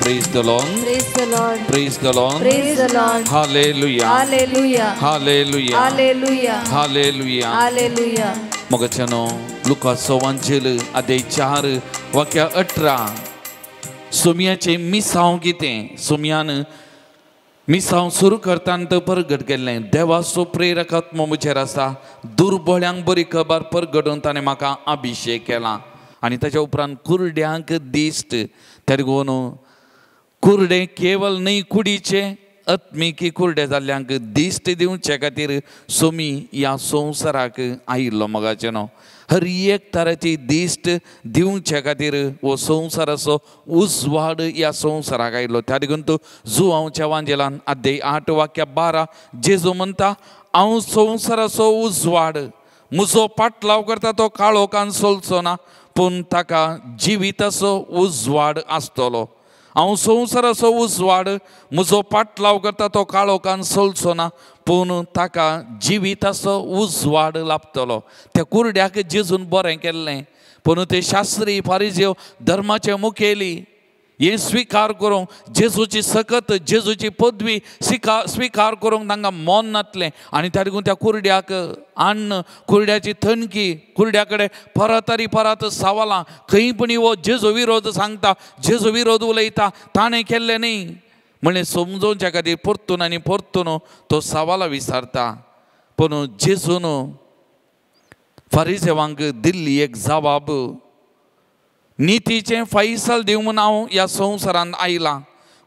Praise the Lord. Praise the Lord. Praise the Lord. Praise the Lord. Hallelujah. Hallelujah. Hallelujah. Hallelujah. Hallelujah. Hallelujah. मोगाच्यानो लुकास वांजेल अध्याय 4 वाक्य 18 सोमियाचें मिसांव कितें, सोमियान मिसांव सुरू करताना तो परगट केल्लें, देवाचो प्रेरक आत्मो म्हजेर आसा, दुर्बळ्यांक बरी खबर परगडून ताणें म्हाका अभिशेक केला. आनी ताच्या उपरांत कुरड्यांक दिश्ट, तेगून कुरडे केवल न्हय कुडीचे आत्मिकी कुरडे जाल्ल्यांक दिश्ट दिवचे खातीर सोमी ह्या संवसाराक आयिल्लो. मोगाचें न्हू, हर एक तराची दिश्ट दिवचे खातीर हो संवसाराचो उजवाड ह्या संवसाराक आयिल्लो. त्या देखून तूं जुवांवच्या वांजेलान अध्याय 8 वाक्य 12 जेजू म्हणटा, हांव संवसाराचो उजवाड, म्हजो पाटलाव करता तो काळोखान चलचो ना, पूण ताका जिविताचो उजवाड आसतलो. हांव संवसाराचो उजवाड, म्हजो पाटलाव करता तो काळोखान चलचो ना, पूण ताका जिविताचो उजवाड लाभतलो. त्या कुरड्याक जेजून बरें केल्लें, पूण ते शास्त्री फारिजेव धर्माचे मुखेली हें स्विकार करूंक, जेजूची सकत जेजूची पदवी स्विकार करूंक तांकां मन नातलें. आनी त्या देखून त्या कुरड्याक अन्न, कुरड्याची थणकी, कुरड्या कडेन परत आनी परत सवालां, खंय पूण हो जेजू विरोध सांगता, जेजू विरोध उलयता, ताणें केल्लें न्ही म्हणलें समजोवच्या खातीर परतून आनी परतून तो सवालां विचारता. पूण जेजून फारिजेवांक दिल्ली एक जबाब, नितीचें फैसल दिवं म्हूण हांव ह्या संवसारांत आयलां,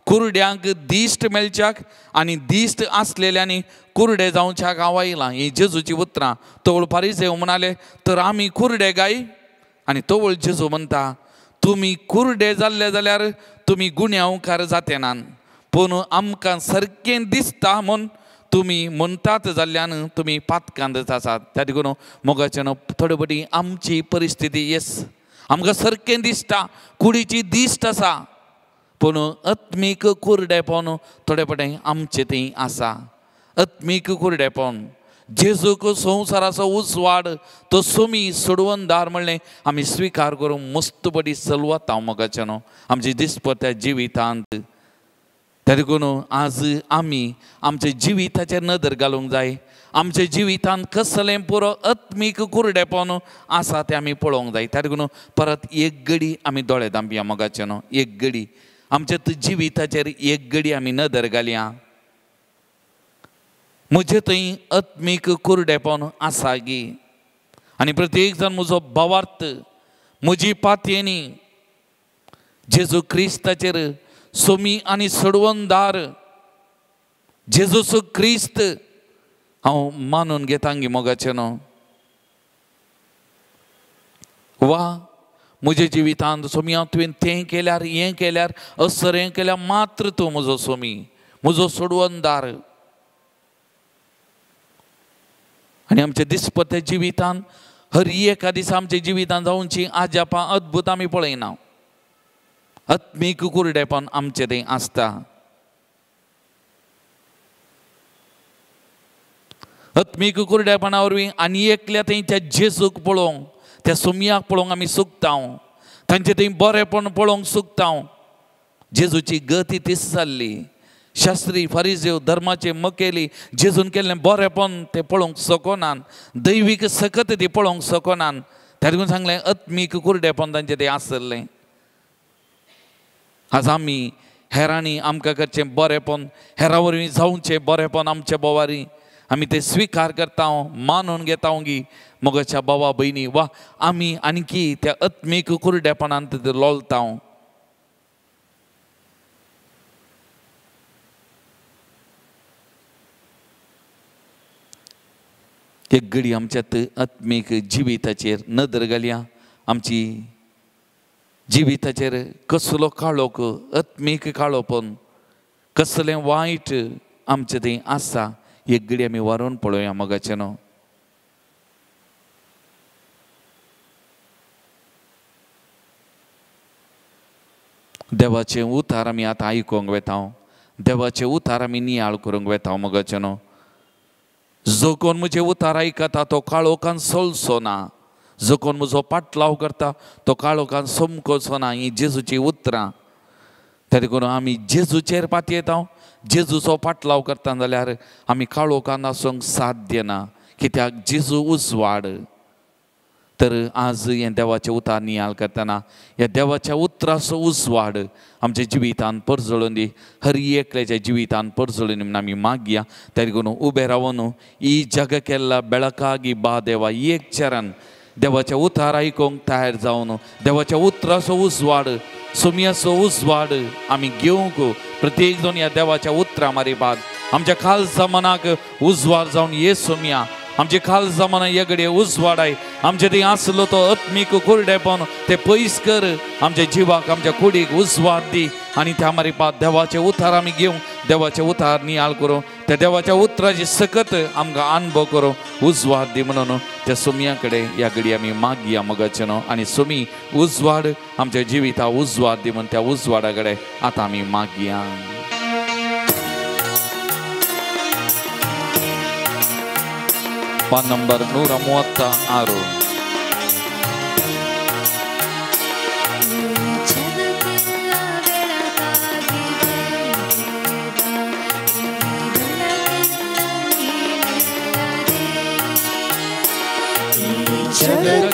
कुरड्यांक दिश्ट मेळच्याक आनी दिश्ट आसलेल्यांनी कुरडे जावच्याक हांव आयलां. हीं जेजूची उतरां. तवळ फारिजेव म्हणाले, तर आमी कुरडे गाय? आनी तवळ जेजू म्हणटा, तुमी कुरडे जाल्ले जाल्यार तुमी गुन्यांवकार जाते नात, पूण आमकां सारकें दिसता म्हूण तुमी म्हणटात जाल्ल्यान तुमी पातकांत आसात. त्या देखून मोगाच्यान थोडे फावटी आमची परिस्थिती येस आमकां सारकें दिसता, कुडीची दिश्ट आसा, पूण आत्मीक कुरडेपण थोडे फावटी आमचें थंय आसा. आत्मीक कुरडेपण, जेजूक संवसाराचो उजवाड, तो सुमी सोडवणदार म्हणलें आमी स्विकार करूंक मस्त बरी चलवता मोगाच्यान आमच्या दिसपट्ट्या जिवितांत. त्या देखून आज आमी आमच्या जिविताचेर नदर घालूंक जाय, आमच्या जिवितांत कसलें पुरो आत्मीक कुरडेपण आसा तें आमी पळोवंक जाय. त्या देखून परत एक गडी आमी दोळे धांपया मोगाच्यान, एक गडी आमच्या जिविताचेर एक गडी आमी नदर घालया. म्हजे थंय आत्मीक कुरडेपण आसा गी? आनी प्रत्येक जाण म्हजो भावार्थ, म्हजी पातयेनी जेजू क्रिस्ताचेर सोमी आनी सोडवणदार जेजूचो क्रिस्त हांव मानून घेता गी मोगाचें न्हू? वा म्हज्या जिवितांत सोमी हांव तुवें तें केल्यार, हें केल्यार, असर हें केल्यार मात्र तूं म्हजो सोमी, म्हजो सोडवणदार. आनी आमच्या दिसपट्ट्या जिवितांत हर एका दिसा आमच्या जिवितांत जावची आजापां अद्भुत आमी पळयना. आत्मीक कुरडेपण आमचें थंय आसता. आत्मीक कुरडेपणा वरवीं आनी एकल्या थंय त्या जेजूक पळोवंक, त्या सोमयाक पळोवंक आमी सुकता, तांचे थंय बरेपण पळोवंक सुकता. जेजूची गती तीच जाल्ली. शास्त्री फारिजेव धर्माचे मकेली जेजून केल्लें बरेपण ते पळोवंक शकनात, दैवीक सकत ती पळोवंक शकनात. त्या देखून सांगलें आत्मीक कुरडेपण तांचें तें आसलें. आज आमी हेरांनी आमकां करचें बरेपण, हेरां वरवीं जावचें बरेपण आमच्या बोवारी आमी तें स्विकार करता, मानून घेता गी मोगाच्या भावा भयणी? वा आमी आणखी त्या आत्मीक कुरडेपणांत लोलता? एक घडी आमच्या आत्मीक जिविताचेर नदर घालया. आमची जिविताचेर कसलो काळोख, आत्मीक काळोपण, कसलें वायट आमचें थंय आसा, एक घडी आमी वारोवन पळोवया मोगाचें न्हू. देवाचें उतार आमी आतां आयकूंक वेता, देवाचें उतार आमी नियाळ करूंक वेता मोगाचें न्हू. जो कोण म्हजें उतार आयकता तो काळोखान सोलचो ना, जो कोण म्हजो पाटलाव करता तो काळोखान समकोचो ना. हीं जेजूचीं उतरां. त्या देखून आमी जेजूचेर पातयेता, जेजूचो पाटलाव करता जाल्यार आमी काळोखान आसूंक साध्य ना, कित्याक जेजू उजवाड. तर आज हें देवाचें उतार नियाळ करतना ह्या देवाच्या उतराचो उजवाड आमच्या जिवितान परजळून दी, हर एकल्याच्या जिवितान परजळून दी म्हूण आमी मागया. त्या देखून उबे रावन ही जग केल्ला बेळकागी बा देवा एक चरण देवाच्या उतार आयकूंक तयार जावन देवाच्या उतराचो उजवाड, सोमयाचो उजवाड आमी घेवंक प्रत्येक जण ह्या देवाच्या उतरा मारिबाद आमच्या खालसा मनाक उजवाड जावन ये सोमया, आमचे खालसा मना हे घडये उजवाडाय, आमचे थंय आसलो तो आत्मीक कुरडेपण ते पयस कर, आमच्या जिवाक आमच्या कुडीक उजवाड दी. आनी त्या मारिपाद देवाचे उतार आमी घेवंक, देवाचे उतार नियाळ करूं, त्या देवाच्या उतराची सकत आमकां अनुभव करूं, उजवाड दी म्हणून त्या सोमया कडेन ह्या घडये आमी मागया मोगाचें न्हू. आनी सोमी उजवाड आमच्या जिविता उजवाड दी म्हूण त्या उजवाडा कडेन आतां आमी मागया. पान नंबर 136. ಜಗಕ್ಕೆಲ್ಲ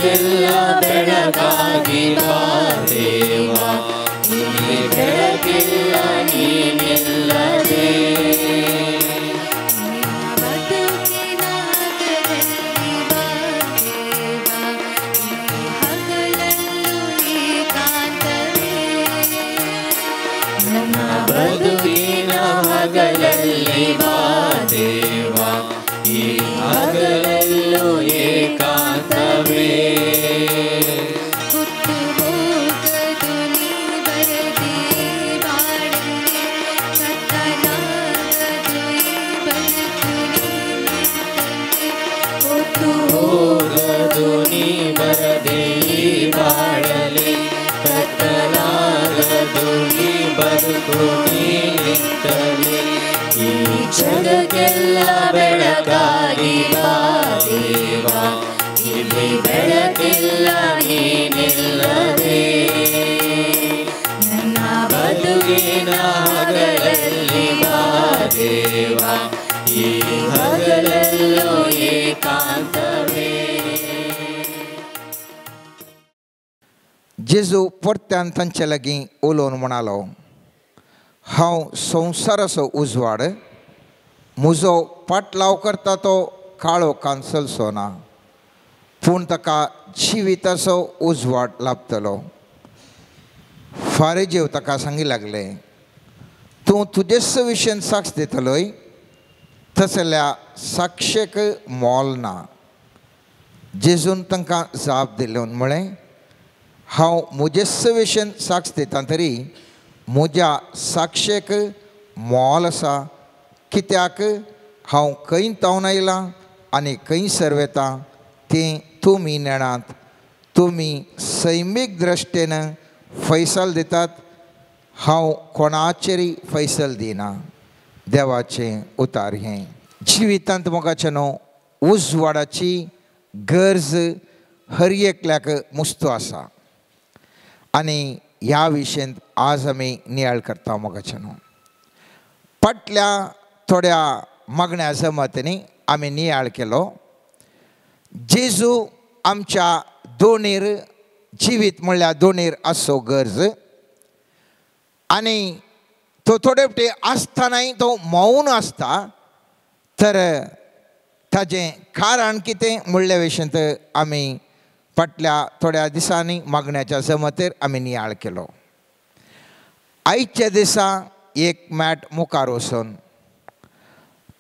ಜಗಕ್ಕೆಲ್ಲ ಬೆಳಗಾಗಿ ಬಾ ದೇವ, ಇಲ್ಲಿ ಬೆಳಕಿಲ್ಲ ನೀನಿಲ್ಲದೆ. ಬದುಕಿನ ಹಗಲಲ್ಲಿ ಬಾ ದೇವ, ಈ ಹಗಲಲ್ಲೂ ಏಕಾಂತವೇ. ನನ್ನ ಬದುಕಿನ ಹಗಲಲ್ಲಿ ಬಾ ದೇವ, ಈ ಹಗಲಲ್ಲೂ ಏಕಾಂತವೇ. ಹುಟ್ಟು ಹೋಗದು ನೀ ಬರದೆ ಬಾಳಲ್ಲಿ, ಕತ್ತಲಾಗದು ಈ ಬದುಕು ನೀನಿದ್ದಲ್ಲಿ. ಹೊತ್ತು ಹೋಗದು ನೀ ಬರದೆ ಈ ಬಾಳಲಿ, ಕತ್ತಲಾಗದು ಈ ಬದುಕು ನೀನಿದ್ದಲ್ಲಿ. ಈ ಜಗಕ್ಕೆಲ್ಲ ಬೆಳಗಾಗಿ ಬಾ ದೇವ, ಇಲ್ಲಿ ಬೆಳಕಿಲ್ಲ ನೀನಿಲ್ಲದೆ. ನನ್ನ ಬದುಕಿನ ಹಗಲಲ್ಲಿ ಬಾ ದೇವ, ಈ ಹಗಲಲ್ಲೂ ಏಕಾಂತವೇ. जेजू परत्यान तांचे लागीं उलोवन म्हणालो, हांव संवसाराचो उजवाड, म्हजो पाटलाव करता तो काळोखान चलचो ना, पूण ताका जिविताचो उजवाड लाभतलो. फारेजेव ताका सांगी लागले, तूं तुजेच विशयन साक्ष दितलोय, तसल्या साक्षेक मोल ना. जेजून तांकां जाप दिली म्हळें, हांव म्हजेच विशयन साक्ष दिता तरी म्हज्या साक्षेक मोल आसा, कित्याक हांव खंय तावन आयलां आनी खंयसर वता तें तुमी नेणात. तुमी सैमीक दृश्टेन फैसल दितात, हांव कोणाचेरय फैसल दिना. देवाचें उतार हें. जिवितांत मोगाचें न्हू उजवाडाची गरज हर एकल्याक मुस्तू आसा आनी ह्या विशयांत आज आमी नियाळ करता मोगाचें न्हू. फाटल्या थोड्या मागण्या जमातींनी आमी नियाळ केलो, जेजू आमच्या दोनीर जिवीत म्हणल्यार दोनीर आसचो गरज, आनी तो थोडे फावटी आसतनाय तो मौन आसता, तर ताजें कारण कितें म्हणल्या विशयांत आमी फाटल्या थोड्या दिसांनी मागण्याच्या जमातीर आमी नियाळ केलो. आयच्या दिसा एक मॅट मुखार वचून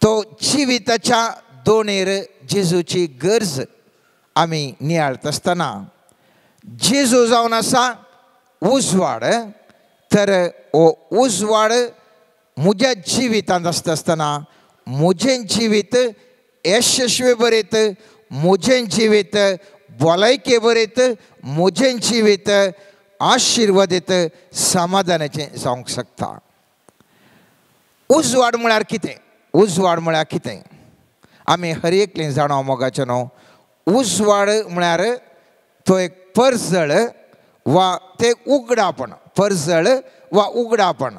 तो जिविताच्या दोनीर जेजूची गरज आमी नियाळत आसतना जेजू जावन आसा उजवाड, तर हो उजवाड म्हज्या जिवितांत आसता आसतना म्हजें जिवीत यशस्वी बरीत, म्हजें जिवीत भलायके बरीत, म्हजें जिवीत आशिर्वादीत समाधानाचें जावंक शकता. उजवाड म्हळ्यार कितें? उजवाड म्हळ्यार कितें? आमी हर एकलें जाणा मोगाचें न्हू, उजवाड म्हळ्यार तो एक परजळ वा तें उगडापण, परजळ वा उगडापण.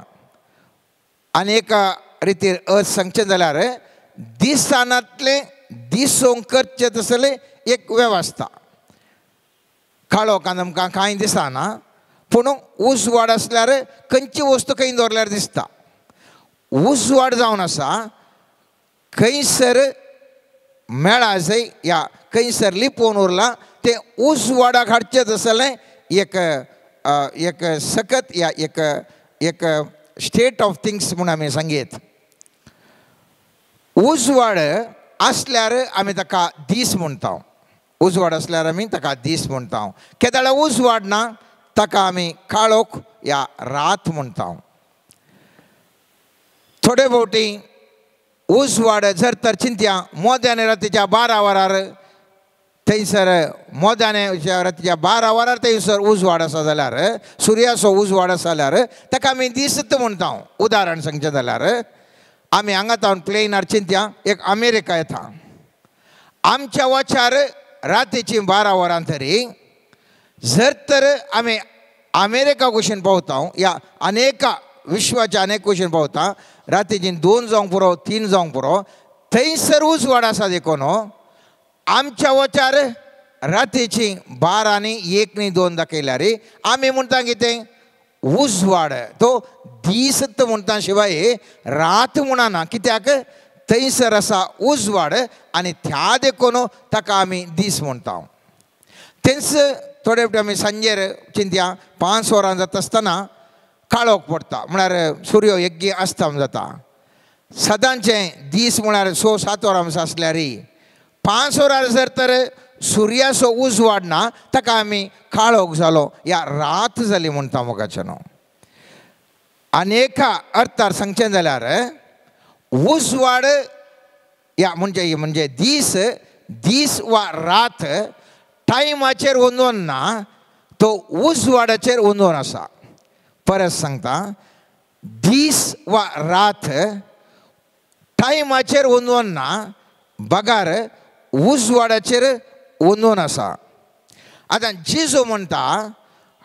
आनी एका रितीर अर्थ सांगचें जाल्यार दिसानांतलें दिसोंक करचें तसलें एक वेवस्था. काळोखान आमकां कांय दिसना, पूण उजवाड आसल्यार खंयची वस्तू खंय दवरल्यार दिसता. उजवाड जावन आसा खंयसर मेळा जंय या खंयसर लिपोवन उरलां तें उजवाडाक हाडचें तसलें एक एक सकत या एक एक स्टेट ऑफ थिंग्स म्हूण आमी सांगयत. उजवाड आसल्यार आमी ताका दीस म्हणटा, उजवाड आसल्यार आमी ताका दीस म्हणटा. केदाळा उजवाड ना ताका आमी काळोख या रात म्हणटा. थोडे फावटी उजवाड जर तर चिंतया मोद्याने रातीच्या 12 वरार थंयसर मोद्याने रातीच्या 12 वरार थंयसर उजवाड आसा जाल्यार, सुर्याचो उजवाड आसा जाल्यार ताका आमी दीसत म्हणटा. उदाहरण सांगचें जाल्यार आमी हांगा तावन प्लेनार चिंतया एक अमेरिका येता, आमच्या वाचार रातीची 12 वरां तरी जर तर आमी अमेरिका कुशीन पावता या अनेका विश्वाच्या अनेक कुशीन पावता, रातीची 2 जावंक पुरो 3 जावंक पुरो थंयसर उजवाड आसा देखून आमच्या वचार रातीची 12 आनी 1 न्ही 2 दाखयल्यार आमी म्हणटा कितें उजवाड तो दीस म्हणटा शिवाय रात म्हणना. कित्याक थंयसर आसा उजवाड आनी त्या देखून ताका आमी दीस म्हणटा. तेंच थोडे फावटी आमी सांजेर चिंतया 5 वरां जाता आसतना काळोख पडटा म्हळ्यार सूर्य यज्ञ आसता जाता. सदांचें दीस म्हळ्यार 6-7 वरां आसल्यार 5 वरां जर तर सुर्याचो उजवाड ना ताका आमी काळोख जालो या रात जाली म्हणटा मोगाचें. आनी एका अर्थार सांगचें जाल्यार उजवाड या म्हणजे म्हणजे दीस दीस वा रात टायमाचेर वंदोन ना तो उजवाडाचेर वंदोन आसा. परत सांगता दीस वा रात टायमाचेर वंदोन ना बगार उजवाडाचेर वंदोन आसा. आतां जेजू म्हणटा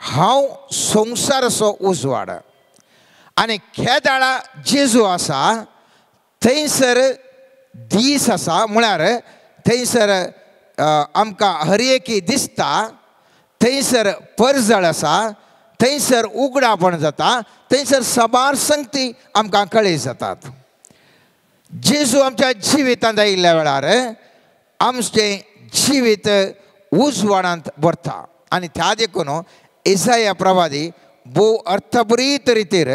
हांव संवसाराचो उजवाड आनी खेदाळा जेजू आसा थंयसर दीस आसा म्हळ्यार थंयसर आमकां हर एकी दिसता थंयसर परजळ आसा थंयसर उगडापण जाता थंयसर साबार संगती आमकां कळी जातात. जेजू आमच्या जिवितांत आयिल्ल्या वेळार आमचें जिवीत उजवाडांत भरता आनी त्या देखून इसाया प्रवादी भोव अर्थभरीत रितीर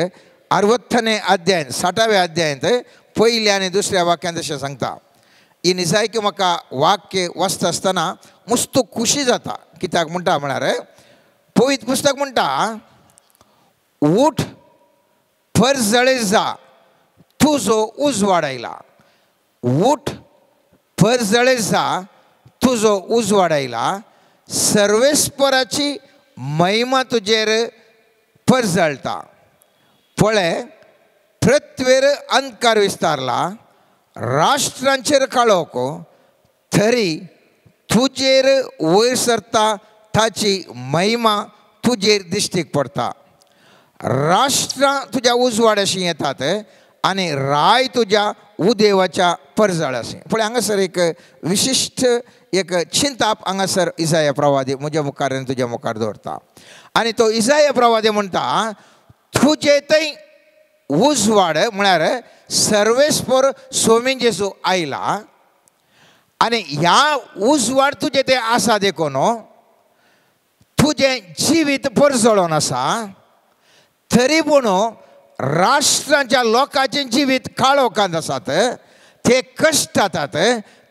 60 अध्याय 60व्या अध्यायांत पयल्या आनी दुसऱ्या वाक्यांत अशें सांगता. ही निजायकी म्हाका वाक्य वाचता आसतना मस्त खुशी जाता. कित्याक म्हणटा म्हळ्यार पवित्र पुस्तक म्हणटा उठ परजळे जा तुजो उजवाड आयला. उठ परजळे जा तुजो उजवाड आयला सर्वेस्पराची महिमा तुजेर परजळटा. पळय पृथ्वेर अंधकार विस्तारला राष्ट्रांचेर काळोख तरी तुजेर वयर सरता ताची महिमा तुजेर दिश्टीक पडटा. राष्ट्रां तुज्या उजवाडाशी येतात आनी राय तुज्या उदेवाच्या परजळाशी. पळय हांगासर एक विशिश्ट एक चिंताप हांगासर इसाया प्रवादी म्हज्या मुखार आनी तुज्या मुखार दवरता आनी तो इसाया प्रवादी म्हणटा तुजे थंय उजवाड म्हळ्यार सर्वेस्पर स्वामी जेजू आयला आनी ह्या उजवाड तुजें तें आसा देखून तुजें जिवीत परजळोन आसा तरी पूण राष्ट्रांच्या लोकांचें जिवीत काळोखांत आसात ते कश्टातात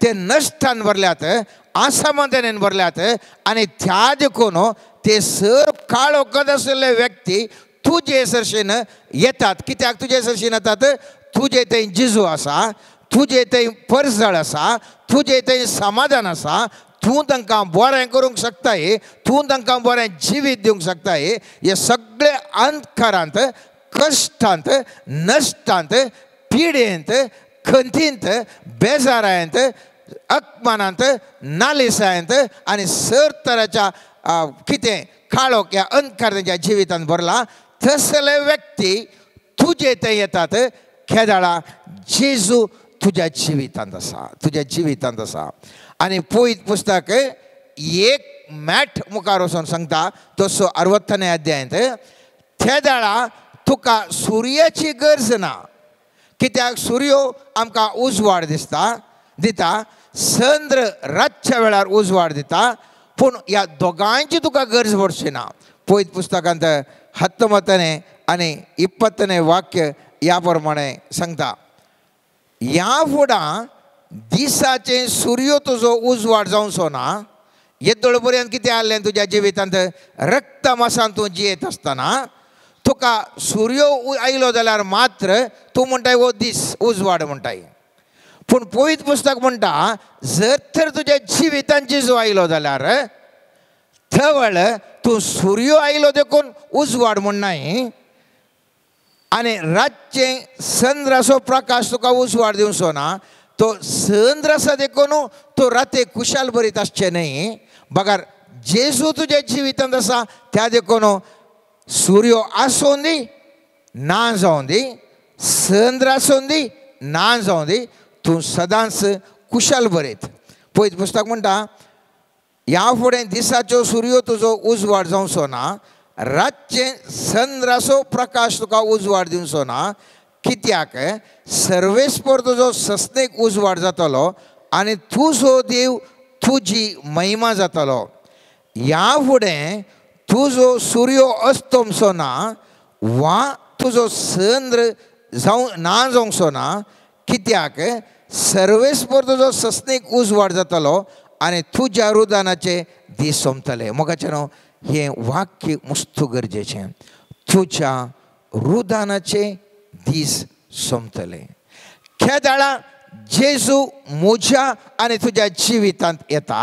ते नश्टान भरल्यात आसामाधानान भरल्यात आनी त्या देखून ते सर काळोखांत आशिल्ले व्यक्ती तुजे सरशीन येतात. कित्याक तुजे सरशीन येतात तुजे थंय जेजू आसा तुजे थंय परजळ आसा तुजे थंय समाधान आसा तूं तांकां बरें करूंक शकताय तूं तांकां बरें जिवीत दिवंक शकताय. हे सगळे अंधकारांत कश्टांत नश्टांत पिडेंत खंतींत बेजारांत अपमानांत नालिसायंत आनी सर तराच्या कितें काळोख ह्या अंधकार तेंच्या जिवितांत भरला तसले व्यक्ती तुजे थंय येतात. खेदाळा जेजू तुज्या जिवितांत आसा तुज्या जिवितांत आसा. आनी पवित्र पुस्तक एक मॅट मुखार वचून सांगता तसो 60 अध्यायांत तेदाळा तुका सुर्याची गरज ना. कित्याक सूर्य आमकां उजवाड दिसता दिता चंद्र रातच्या वेळार उजवाड दिता पूण ह्या दोगांयची तुका गरज पडची ना. पवित्र पुस्तकांत 19 आनी 20 वाक्य ह्या प्रमाणे सांगता ह्या फुडां दिसाचें सूर्य तुजो उजवाड जावचो ना. येदोळ पर्यंत कितें आहलें तुज्या जिवितांत रक्तमासान तूं जियेत आसतना तुका सूर्य आयलो जाल्यार मात्र तूं म्हणटाय हो दीस उजवाड म्हणटाय. पूण पवित्र पुस्तक म्हणटा जर तर तुज्या जिवितांत जेजू आयलो जाल्यार थवळ तूं सूर्य आयलो देखून उजवाड म्हणनाय आनी रातचें चंद्राचो प्रकाश तुका उजवाड दिवचो ना. तो चंद्र आसा देखून तो राते खुशाल भरीत आसचें न्हय बगर जेजू तुज्या जिवितांत आसा त्या देखून सूर्य आसूं दी ना जावं दी चंद्र आसूं दी ना जावं दी तूं सदांच कुशल बरयत. पवित्र पुस्तक म्हणटा ह्या फुडें दिसाचो सुर्यो तुजो उजवाड जावचो ना, रातचें चंद्राचो प्रकाश तुका उजवाड दिवचो ना, कित्याक सर्वेस्पर तुजो सस्नेक उजवाड जातलो आनी तुजो देव तुजी महिमा जातलो. ह्या फुडें तुजो सुर्यो अस्तमचो ना वा तुजो चंद्र जावं ना जावचो ना, कित्याक सर्वेस्पर तुजो सस्नेक उजवाड जातलो आनी तुज्या रुदानाचे दीस सोंपतले. मोगाचें न्हू हें वाक्य मस्त गरजेचें, तुज्या रुदानाचे दीस सोंपतले. केदाळा जेजू म्हज्या आनी तुज्या जिवितांत येता,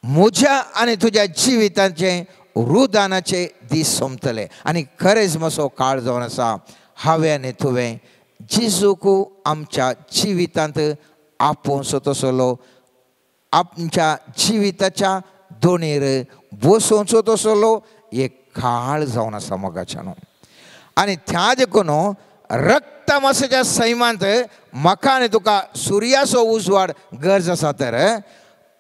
म्हज्या आनी तुज्या जिवितांचे रुदानाचे दीस सोंपतले. आनी खरेंच मातसो काळ जावन आसा, हांवें आनी तुवें जेजूक आमच्या जिवितांत आपोवचो तसलो, आमच्या जिविताच्या दोणीर बसोवचो तसलो एक काळ जावन आसा मोगाच्यान. आनी त्या देखून रक्तमासाच्या सैमांत म्हाका आनी तुका सुर्याचो उजवाड गरज आसा, तर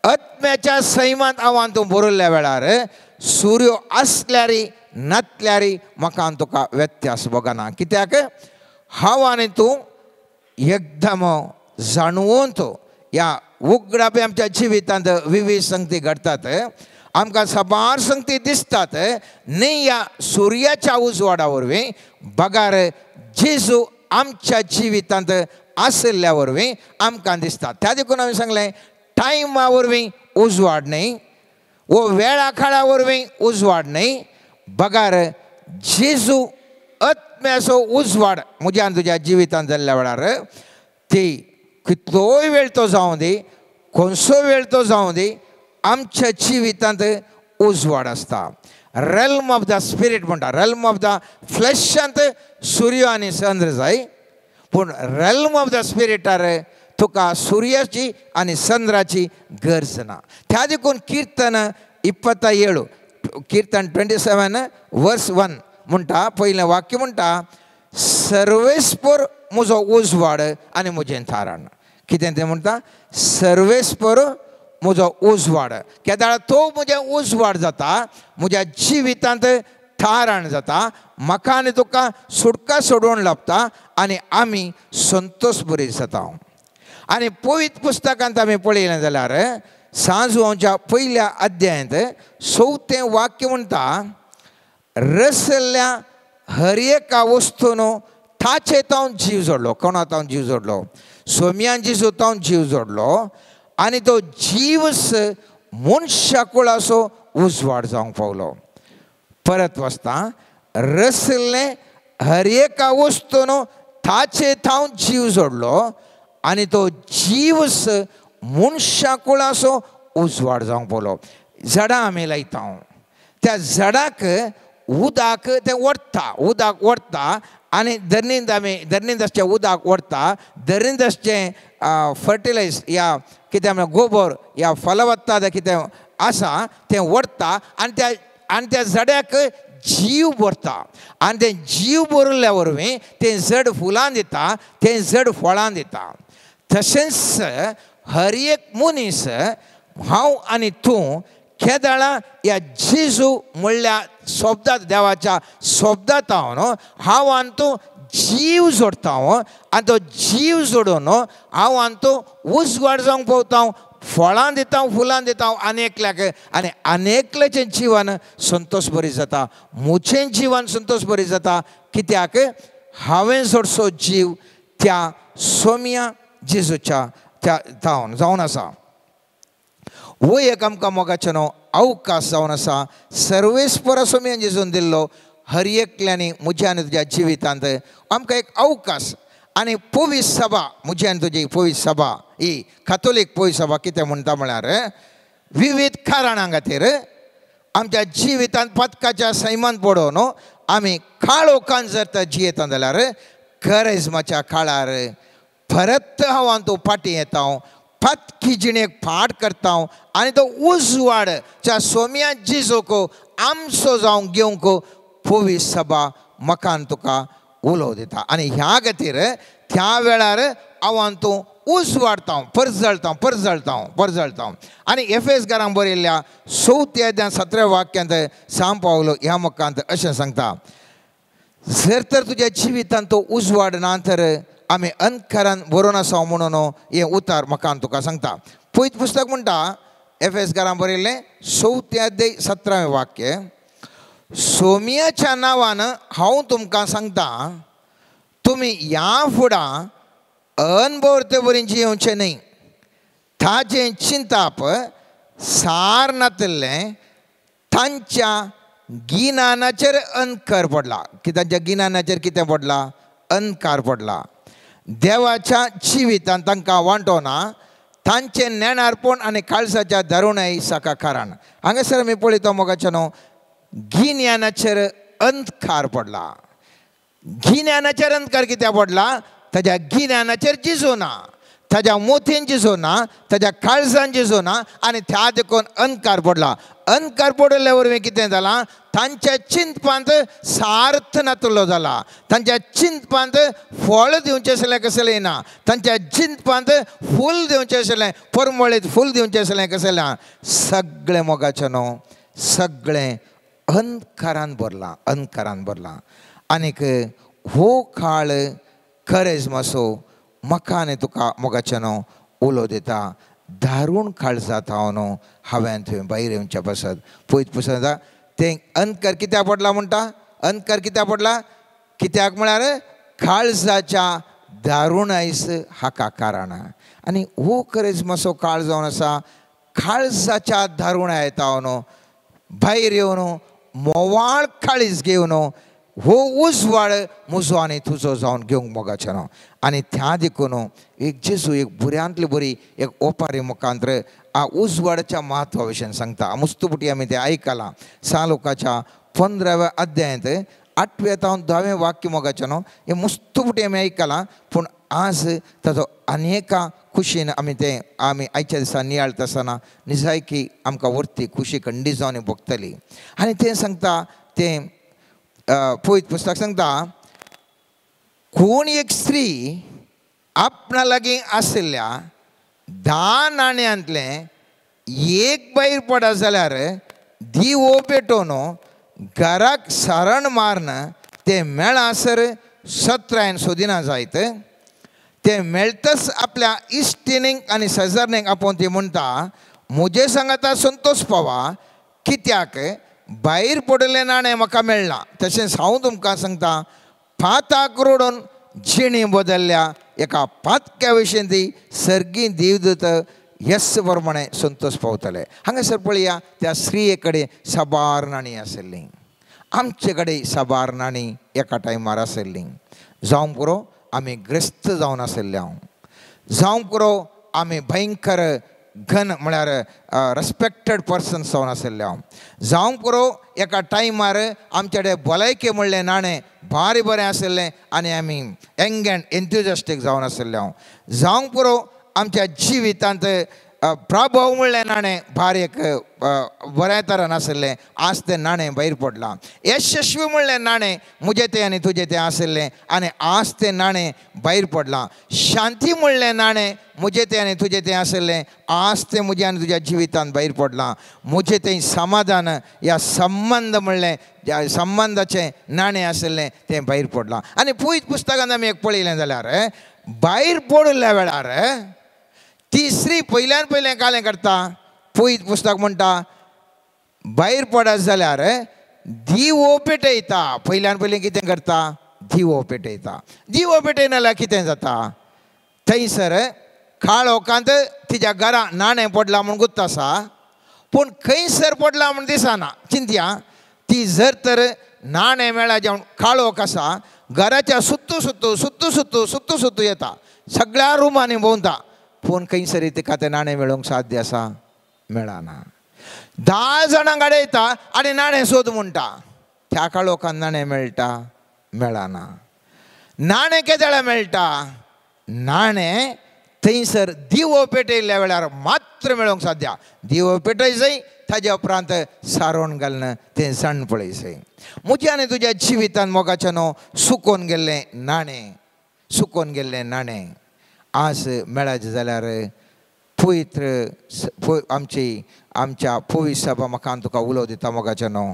आत्म्याच्या सैमांत हांव आनी तूं बरयल्ल्या वेळार सूर्य आसल्यारी नातल्यारी म्हाका आनी तुका व्यत्यास बगना, कित्याक हांव आनी तूं एकदम जाणवून ह्या उगडापी आमच्या जिवितांत विविध संगती घडटात, आमकां साबार संगती दिसतात न्ही. ह्या सुर्याच्या उजवाडा वरवीं बगार जेजू आमच्या जिवितांत आशिल्ल्या वरवीं आमकां दिसतात. त्या देखून हांवें सांगलें टायमा वरवीं उजवाड न्ही वो वेळा काळा वरवीं उजवाड न्ही, बगार जेजू आत्म्याचो उजवाड म्हज्या आनी तुज्या जिवितांत जाल्ल्या वेळार ती कितलोय वेळ तो जावं दी, खंयचो वेळ तो जावं दी, आमच्या जिवितांत उजवाड आसता. रेल्म ऑफ the spirit म्हणटा, रेल्म ऑफ the फ्लॅशांत सूर्य आनी चंद्र जाय, पूण रेल्म ऑफ the स्पिरिटार तुका सुर्याची आनी चंद्राची गरज ना. त्या देखून किर्तन 27, किर्तन 27 वर्स 1 म्हणटा, पयलें वाक्य म्हणटा, सर्वेस्पर म्हजो उजवाड आनी म्हजें थारण. कितें तें म्हणटा? सर्वेस्पर म्हजो उजवाड. केदाळा तो म्हजें उजवाड जाता, म्हज्या जिवितांत थारण जाता, म्हाका आनी तुका सुटका सोडोवन लाबता आनी आमी संतोष बरी जाता. आनी पवित्र पुस्तकांत आमी पळयलें जाल्यार सांजवाच्या पयल्या अध्यायांत चवथें वाक्य म्हणटा, रसल्ल्या हर एका वस्तून ताचे तावन जीव जोडलो. कोणा तावन जीव जोडलो? सोम्यान जेजू तावन जीव जोडलो आनी तो जीवस मनशा कुळाचो उजवाड जावंक पावलो. परत वाचता, रसल्लें हर एका वस्तून ताचे थावन जीव जोडलो आनी तो जीवस मनशा कुळाचो उजवाड जावंक पावलो. झाडां आमी लायता, त्या झाडाक उदक तें ओडटा, उदक ओडटा आनी धरणींत आमी धरणींत आसचें उदक ओडटा, धरणींत आसचें फर्टिलायज या कितें म्हळ्यार गोबर या फलवत्ता कितें आसा तें ओडटा आनी त्या झाडाक जीव भरता आनी तें जीव भरिल्ल्या वरवीं तें झड फुलां दिता, तें झड फळां दिता. तशेंच हर एक मनीस हांव आनी तूं केदाळा ह्या जेजू म्हणल्या शब्दांत, देवाच्या शब्दांत हांव हांव आनी तूं जीव जोडटा आनी तो जीव जोडून हांव आनी तूं उजवाड जावंक पावता, फळां दिता, फुलां दिता आनी एकल्याक, आनी आनी एकल्याचें जिवन संतोष बरी जाता, म्हजें जिवन संतोष बरी जाता, कित्याक हांवें जोडचो जीव त्या सोम्या जेजूच्या त्या जावन जावन आसा. वो एक आमकां मोगाचें न्हू अवकाश जावन आसा. सर्वेस्पर सोम्यान जेजून दिल्लो हर एकल्यांनी म्हज्या आनी तुज्या जिवितांत आमकां एक अवकाश. आनी पवित्र सभा, म्हजी आनी तुजी पवित्र सभा ही कातोलीक पवित्र सभा कितें म्हणटा म्हळ्यार विविध कारणां खातीर आमच्या जिवितांत पदकाच्या सैमांत पडोवन आमी काळोखान जर तर जियेता जाल्यार करेजमाच्या काळार परत हांव आनी तूं फाटीं येता, पातकी जिणेक फाट करता आनी तो उजवाड त्या सोम्या जेजूक आमचो जावंक घेवंक पवित्र सभा म्हाका आनी तुका उलो दिता. आनी ह्या खातीर त्या वेळार हांव तूं उजवाडता परजळता परजळता परजळता. आनी एफेस घरांत बरयल्ल्या 4 अध्याय 17 वाक्यांत सांव पावलो ह्या मुखांत अशें सांगता, जर तर तुज्या जिवितांत तो उजवाड ना तर आमी अंधकारान बरोवन आसा म्हणून हें उतार म्हाका तुका सांगता. पयत पुस्तक म्हणटा एफेस घरांत बरयल्लें 4 अध्याय 17 वाक्य, सोमियाच्या नांवान हांव तुमकां सांगता तुमी ह्या फुडां अनभोवते वरी जियेवचें न्हय, ताजें चिंताप सार नातिल्लें तांच्या गिन्यानाचेर अंधकार पडला. की तांच्या गिन्यानाचेर कितें पडला? अंधकार पडला. देवाच्या जिवितान तांकां वांटोना तांचें नेणारपण आनी काळजाच्या दारुणाय साका कारण. हांगासर आमी पळयता मोगाच्या न्हू गिन्यानाचेर अंधकार पडला. गिन्यानाचेर अंधकार कित्याक पडला? ताज्या गिन्यानाचेर जिजोना, ताज्या मोतीन जिजोना, ताज्या काळजान जिजोना आनी त्या देखून अंधकार पडला. अंधकार पडिल्ल्या वरवीं कितें जालां? तांच्या चिंतपांत सार्थ नातलो जाला, तांच्या चिंतपांत फळ दिवचें आसलें कसलें ना, तांच्या चिंतपांत फूल दिवचें आसलें परमळीत फूल दिवचें आसलें कसलें ना. सगळें मोगाचें न्हू सगळें अंधकारान भरलां, अंधकारान भरलां. आनीक हो काळ खरेंच मातसो म्हाका आनी तुका मोगाचें न्हू उलो दिता, दारूण काळ जाता हांव न्हू हांवें थंय भायर येवच्या पासत. पयत पुसत तें अंधकार कित्याक पडला म्हणटा? अंधकार कित्याक पडला? कित्याक म्हळ्यार काळजाच्या दारुणायस हाका कारण. आनी हो खरेंच मातसो काळ जावन आसा काळजाच्या दारुणा येता हांव न्हू भायर येवन मोवाळ काळीज घेवन हो उजवाड म्हजो आनी तुजो जावन घेवंक मोगाचें न्हू. आनी त्या देखून एक जेजू एक बऱ्यांतली बरी एक ओपारी मुखांतर आ उजवाडाच्या म्हत्वा विशयन सांगता. मुस्तुपुटी आमी तें आयकलां. सा लोकाच्या 15व्या अध्यायांत 8व्या तावन 10वें वाक्य मोगाचें न्हू हें मुस्तुपुटी आमी आयकलां, पूण आज ताचो अनेका खुशीन आमी तें आमी आयच्या दिसा नियाळता आसतना निजायकी आमकां व्हरती खुशी खंडीत जावन भोगतली. आनी तें सांगता तें पवित्र पुस्तक सांगता, कोण एक स्त्री आपणा लागीं आशिल्ल्या 10 नाण्यांतलें एक भायर पडत जाल्यार दिवो पेटोवन घराक सारण मारून तें मेळासर सत्रायन सोदिना जायत, तें मेळटच आपल्या इश्टिणींक आनी शेजारणींक आपोवन ती म्हणटा म्हजे सांगाता संतोष पावा कित्याक भायर पडिल्लें नाणें म्हाका मेळ्ळां. तशेंच हांव तुमकां सांगता पाताक रोडून जिणी बदल्ल्या एका पातक्या विशीं ती सर्गी देवदूत यस प्रमाणे संतोष पावतले. हांगासर पळया त्या स्त्रिये कडेन साबार नाणीं आशिल्लीं, आमचे कडेन साबार नाणीं एका टायमार आशिल्लीं. जावंक पुरो आमी ग्रस्त जावन आशिल्ले हांव, जावंक पुरो आमी भयंकर घन म्हळ्यार रेस्पेक्टेड पर्सन्स जावन आशिल्ले हांव, जावंक पुरो एका टायमार आमचे कडेन भलायके म्हणलें नाणें भारी बरें आशिल्लें आनी आमी यंग एंड एन्थुजियास्टीक जावन आशिल्ले हांव, जावंक पुरो आमच्या जिवितांत प्रभाव म्हणलें नाणें भारी एक बऱ्या तरान आशिल्लें, आज तें नाणें भायर पडलां. यशस्वी म्हणलें नाणें म्हजें तें आनी तुजें तें आशिल्लें आनी आज तें नाणें भायर पडलां. शांती म्हणलें नाणें म्हजें तें आनी तुजें तें आशिल्लें, आज तें म्हजें आनी तुज्या जिवितांत भायर पडलां. म्हजें तें समाधान ह्या संबंद म्हणलें ज्या संबंदाचें नाणें आशिल्लें तें भायर पडलां. आनी पयत पुस्तकांत आमी एक पळयलें जाल्यार भायर पडिल्ल्या वेळार ती स्त्री पयल्यान पयलें कालें करता. पयत पुस्तक म्हणटा भायर पडत जाल्यार दिवो पेटयता. पयल्यान पयलें कितें करता? दिवो पेटयता. दिवो पेटयना जाल्यार कितें जाता? थंयसर काळोखांत तिच्या घरा नाणें पडलां म्हूण गुत्त आसा, पूण खंयसर पडलां म्हूण दिसना. चिंतया ती जर तर नाणें मेळ्ळा जेवण काळोख आसा घराच्या सुत्तू सुत्तू सुत्तू सुत्तू सुत्तू सुत्तू येता, सगळ्या रुमांनी भोंवता, पूण खंयसरी तिका तें नाणें मेळोवंक साध्य आसा? मेळना. 10 जाणां कडेन येता आनी नाणें सोद म्हणटा, त्या काळोखान नाणें मेळटा? मेळना. नाणें केदे मेळटा? नाणें थंयसर दिवो पेटयल्ल्या वेळार मात्र मेळोवंक साध्य. दिवो पेटयसय ताज्या उपरांत सारोण घालून तें सण पळयसय. म्हज्या आनी तुज्या जिवितान मोगाच्या न्हू सुकोवन गेल्लें नाणें, सुकोवन गेल्लें नाणें आज मेळायचें जाल्यार पवित्र आमची आमच्या पवित्र सभा म्हाका तुका उलो दिता मोगाचें न्हू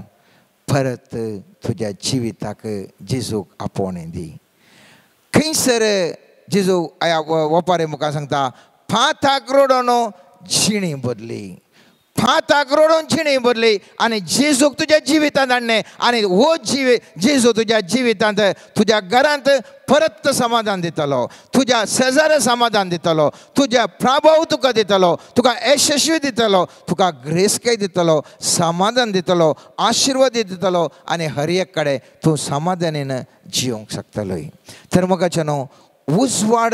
परत तुज्या जिविताक जेजूक आपोवणें दी. खंयसर जेजू वपारी मुखार सांगता फाताक रडोन जिणी बदली, फाताक रडोन जिणी बदली आनी जेजूक तुज्या जिवितांत हाडलें आनी हो जेजू तुज्या जिवितांत तुज्या घरांत परत समाधान दितलो, तुज्या शेजारा समाधान दितलो, तुज्या प्रभाव तुका दितलो, तुका यशस्वी दितलो, तुका ग्रेसकाय दितलो, समाधान दितलो, आशिर्वाद दितलो आनी हर एक कडेन तूं समाधानीन जिवंक शकतलोय. तर म्हाका न्हू उजवाड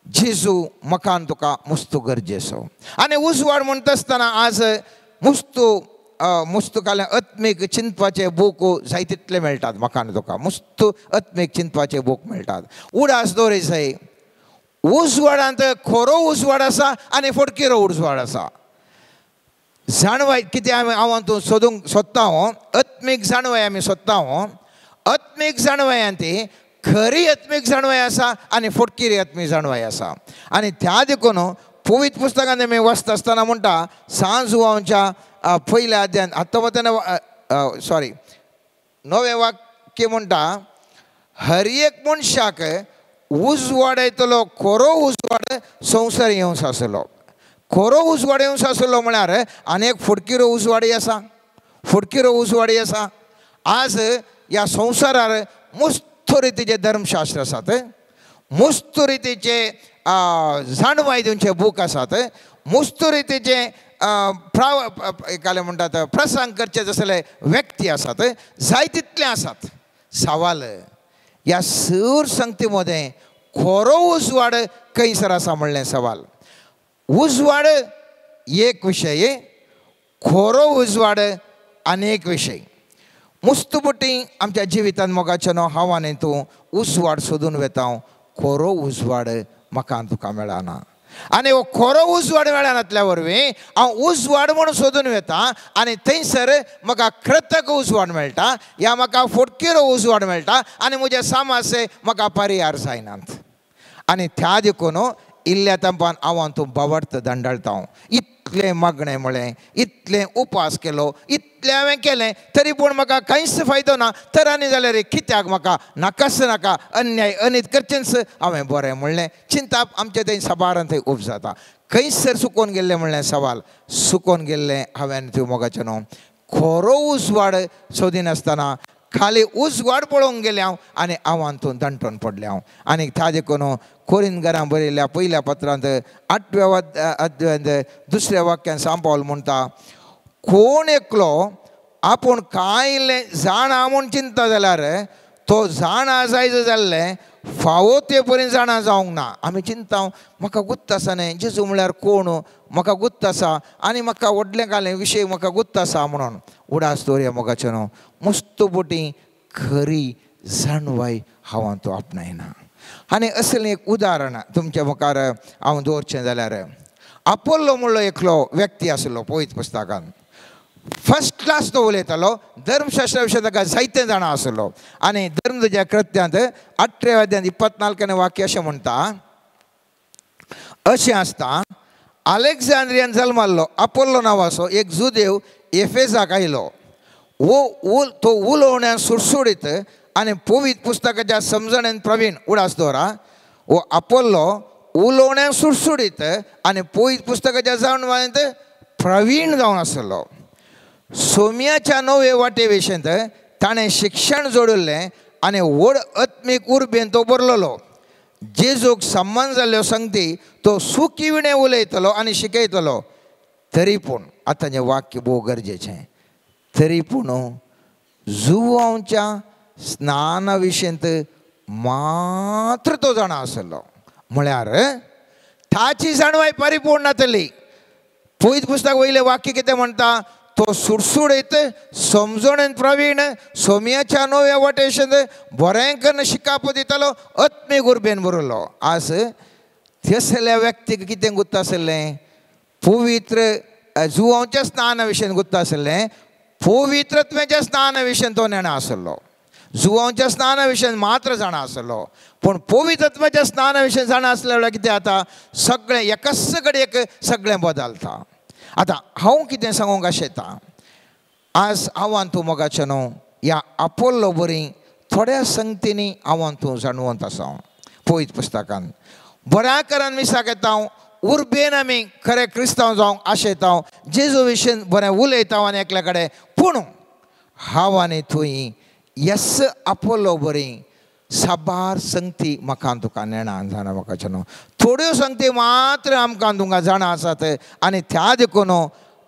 जेजू मकान तुका मुस्तू गरजेचो. आनी उजवाड म्हणटा आसतना आज मुस्तू मुस्तू काल्यान आत्मीक चिंतपाचे बूक जाय तितले मेळटात मकान तुका, मुस्तू आत्मीक चिंतपाचे बूक मेळटात. उडास दवरी जाय उजवाडांत खरो उजवाड आसा आनी फटकिरो उजवाड आसा. जाणवाय कितें आमी हांव तूं सोदूंक सोदता हो आत्मीक जाणवाय आमी सोदता हो. आत्मीक जाणवायान ती खरी आत्मीक जाणवाय आसा आनी फटकिरी आत्मीक जाणवाय आसा. आनी त्या देखून पवित्र पुस्तकांत आमी वाचता आसतना म्हणटा सांजुवांच्या पयल्या अध्यायान आत्तां सॉरी नवें वाक्य म्हणटा हर एक मनशाक उजवाड येतलो, खरो उजवाड संवसार येवंक आसलो. खरो उजवाड येवंक आसलो म्हळ्यार आनी एक फटकिरो उजवाडी आसा, फटकिरो उजवाडी आसा. आज ह्या संवसारार मुस्त रितीचे धर्मशास्त्र आसात, मुस्त रितीचे जाणवाय दिवचे बूक आसात, मुस्त रितीचे काले म्हणटात प्रसंग करचे जसले व्यक्ती आसात, जाय तितले आसात. सवाल ह्या सूर संगती मदें खरो उजवाड खंयसर आसा म्हणलें सवाल. उजवाड एक विशय, खरो उजवाड आनी एक विशय. मुस्तुपटी आमच्या जिवितांत मोगाचें न्हू हांव आनी तूं उजवाड सोदून वेता, खरो उजवाड म्हाका तुका मेळना. आनी हो खरो उजवाड मेळनातल्या वरवीं हांव उजवाड म्हूण सोदून वेता आनी थंयसर म्हाका कृतक उजवाड मेळटा या म्हाका फटकिरो उजवाड मेळटा आनी म्हजे समस्ये म्हाका परिहार जायनात. आनी त्या देखून इल्ल्या तेंपान हांव तूं बावडत दंडाळटा हांव इतलें मागणें म्हळें, इतलें उपास केलो, इतलें हांवें केलें तरी पूण म्हाका कांयच फायदो ना. तर आनी जाल्यार कित्याक म्हाका नाकाच नाका अन्याय अनीत करचेंच हांवें बरें म्हणलें. चिंताप आमचें थंय सबारान थंय उब जाता. खंयसर सुकोवन गेल्लें म्हणलें सवाल, सुकोवन गेल्लें हांवें त्यो मोगाचें न्हू खरो उजवाड सोदिनासतना खाली उजवाड पळोवंक गेलें हांव आनी हांव तूं दंटोन पडलें हांव. आनी त्या देखून कोरिंदगरां बरयल्ल्या पयल्या पत्रांत 8व्या अध्यायांत 2ऱ्या वाक्यान सांपावल म्हणटा कोण एकलो आपूण कांय इल्लें जाणा म्हूण चिंता जाल्यार तो जाणा जायज जाल्लें फावो ते परी जाणा जावंक ना. आमी चिंता म्हाका गुत्त आसा न्ही जेजू म्हळ्यार कोण, म्हाका गुत्त आसा आनी म्हाका व्हडलें कालें विशय म्हाका गुत्त आसा म्हणून उडास दवरया मोगाचें न्हू मुस्त बोटी खरी जाणवाय हांव तो आपणायना. आनी असलें एक उदाहरण तुमच्या मुखार हांव दवरचें जाल्यार आपोल्लो म्हणलो एकलो व्यक्ती आसलो पवित्र पुस्तकान फर्स्ट क्लास तो उलयतालो, धर्मशास्त्रा विशय ताका जायते जाणां आसलो. आनी धर्मध्वजा कृत्यांत 18व्या अध्यायांत 24 वाक्य अशें म्हणटा अशें आसता अलेक्झांड्रियान जल्माल्लो आपोल्लो नांवाचो एक जुदेव एफेजाक आयलो. वो तो उलोवण्यान सुडसुडीत आनी पवित्र पुस्तकाच्या समजणेन प्रवीण. उडास दवरा वो आपोल्लो उलोवण्यान सुडसुडीत आनी पवित्र पुस्तकाच्या जाणवायेंत प्रवीण जावन आसलो. सोम्याच्या नवे वाटे विशयंत ताणें शिक्षण जोडिल्लें आनी व्हड आत्मीक उर्बेन तो बरलेलो. जेजूक सम्मान जाल्ल्यो संगती तो सुकी विणें उलयतलो आनी शिकयतलो. तरी पूण आतांचें वाक्य भोव गरजेचें, तरी पूण जुवांच्या स्नाना विशयंत मात्र तो जाणा आसलो. म्हळ्यार ताची जाणवाय परिपूर्ण नातली. पवित्र पुस्तक वयलें वाक्य कितें म्हणटा तो सुडसुडीत समजणेन प्रवीण सोम्याच्या नव्या वाटेशन बरें करून शिकाप दितालो आत्मीक उर्बेन बरयलो. आज तसल्या व्यक्तीक कितें गुत्त आसलें पवित्र जुवांच्या स्नाना विशयन गुत्त आसलें, पवित्रत्वाच्या स्नाना विशयन तो नेणा आसलो. जुवांच्या स्नाना विशयन मात्र जाणा आसलो पूण पवित्र आत्म्याच्या स्नाना विशयन जाणा आसल्या वेळार कितें जाता सगळें एकाच कडेन एक सगळें बदलता. आतां हांव कितें सांगूंक आशेता आज हांव तूं मोगाचें न्हू ह्या आपोल्लो बरी थोड्या संगतींनी हांव तूं जाणवंत आसा. पवित्र पुस्तकान बऱ्या करान मिसाक येता उर्बेन आमी खरें क्रिस्तांव जावंक आशेता जेजू विशीं बरें उलयता आनी एकल्या कडेन पूण हांव आनी थंय येस आपोलो बरी साबार संगती म्हाका तुका नेणा जाणा म्हाका न्हू थोड्यो संगती मात्र आमकां तुमकां जाणा आसात आनी त्या देखून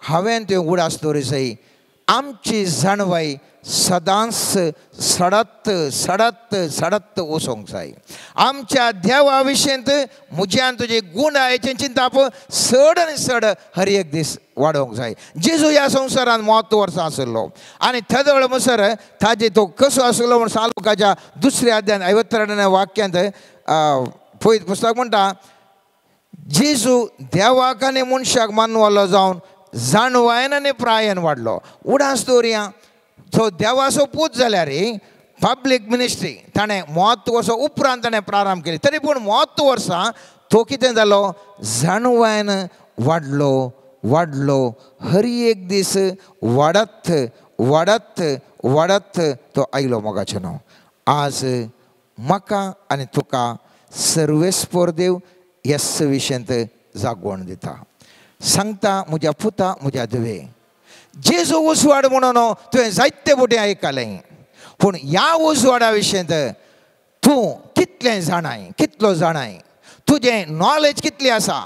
हांवें त्यो उडास दवरी जाय आमची जाणवाय सदांच सडत सडत सडत वचोंक जाय. आमच्या देवा विशयंत म्हज्यान तुजी गुणायेचें चिंताप चड आनी चड हर एक दीस वाडोवंक जाय. जेजू ह्या संवसारांत 30 वर्सां आशिल्लो आनी तेदो म्हणसर ताजे तो कसो आशिल्लो म्हूण सालुकाच्या दुसऱ्या अध्यान 52 वाक्यांत पवित्र पुस्तक म्हणटा जेजू देवाक आनी मनशाक मानवलो जावन जाणवायन आनी प्रायन वाडलो. उडास दवरया सो देवाचो पूत जाल्यार पब्लीक मिनिस्ट्री ताणें 30 वर्सां उपरांत ताणें प्रारंभ केली तरी पूण 30 वर्सां तो कितें जालो जाणवायन वाडलो वाडलो हर एक दीस वाडत वाडत वाडत तो आयलो मोगाचें न्हू. आज म्हाका आनी तुका सर्वेस्पर देव येस विशयंत जागवण दिता सांगता म्हज्या पुता म्हज्या धुवे जेजू उजवाड म्हणून तुवें जायते बोटे आयकलें पूण ह्या उजवाडा विशयंत तूं कितलें जाणाय कितलो जाणाय तुजें नॉलेज कितली आसा.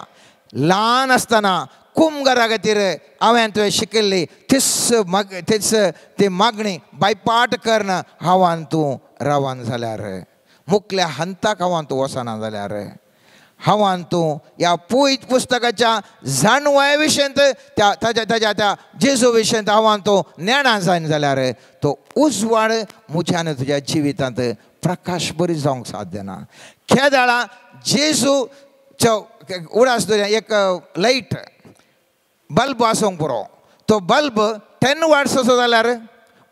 ल्हान आसतना कुमगरा खातीर हांवें तुवें शिकिल्ली तीच ती मागणी बायपाट करून हांवान तूं रावन जाल्यार मुखल्या हंताक हांवान तूं वचना जाल्यार हांवान तूं ह्या पवित्र पुस्तकाच्या जाणवाय विशयंत त्या ताज्या ताज्या त्या जेजू विशयंत हांवान तूं नेणा जायना जाल्यार तो उजवाड म्हज्यान तुज्या जिवितांत प्रकाश बरी जावंक साध्य ना. केदाळा जेजूचो उडास दवरया एक लायट बल्ब आसूंक पुरो तो बल्ब 10 वॉट्स असो जाल्यार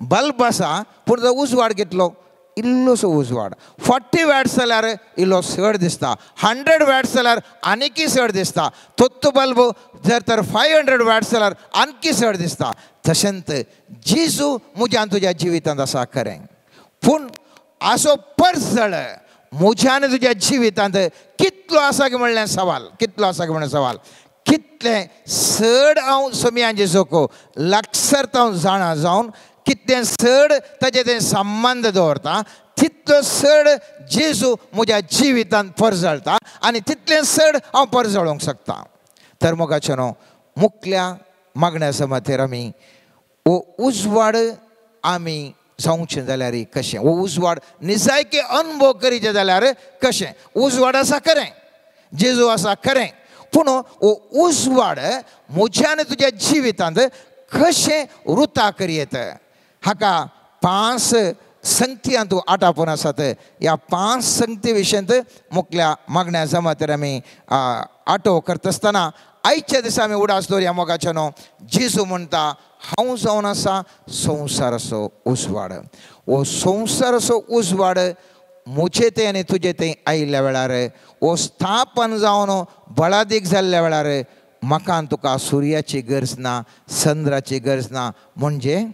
बल्ब आसा पूण तो उजवाड कितलो इल्लोसो उजवाड 40 वॅट्स जाल्यार इल्लो चड दिसता 100 वॅट्स जाल्यार आनीकय चड दिसता तोत्तो बल्ब जर तर 500 वॅट्स जाल्यार आणखी चड दिसता. तशेंच जेजू म्हज्यान तुज्या जिवितांत आसा खरें पूण असो परजळ म्हज्यान तुज्या जिवितांत कितलो आसा की म्हणलें सवाल कितलो आसा की म्हणलें सवाल कितलें चड हांव सोमयान जेजूक लागसर हांव जाणा जावन कितलें चड ताजे ते संबंद दवरता तितलो चड जेजू म्हज्या जिवितांत परजळटा आनी तितलें चड हांव परजळोवंक शकता. तर मोगाचें न्हू मुखल्या मागण्या समातेर आमी हो उजवाड आमी जावचें जाल्यार कशें हो उजवाड निजायकी अनुभव करीचे जाल्यार कशें उजवाड आसा खरें जेजू आसा खरें पूण हो उजवाड म्हज्या आनी तुज्या जिवितांत कशें रुता करयेत हाका 5 संगती तूं आटापून आसात. ह्या 5 संगती विशयंत मुखल्या मागण्या जमातेर आमी आटो करता आसतना आयच्या दिसा आमी उडास दवरया मोगाचें न्हू जेजू म्हणटा हांव जावन आसा संवसाराचो उजवाड. हो संवसाराचो उजवाड म्हजे थंय आनी तुजे थंय आयिल्ल्या वेळार हो स्थापन जावन बळादीक जाल्ल्या वेळार म्हाका तुका सुर्याची गरज ना चंद्राची गरज ना म्हणजे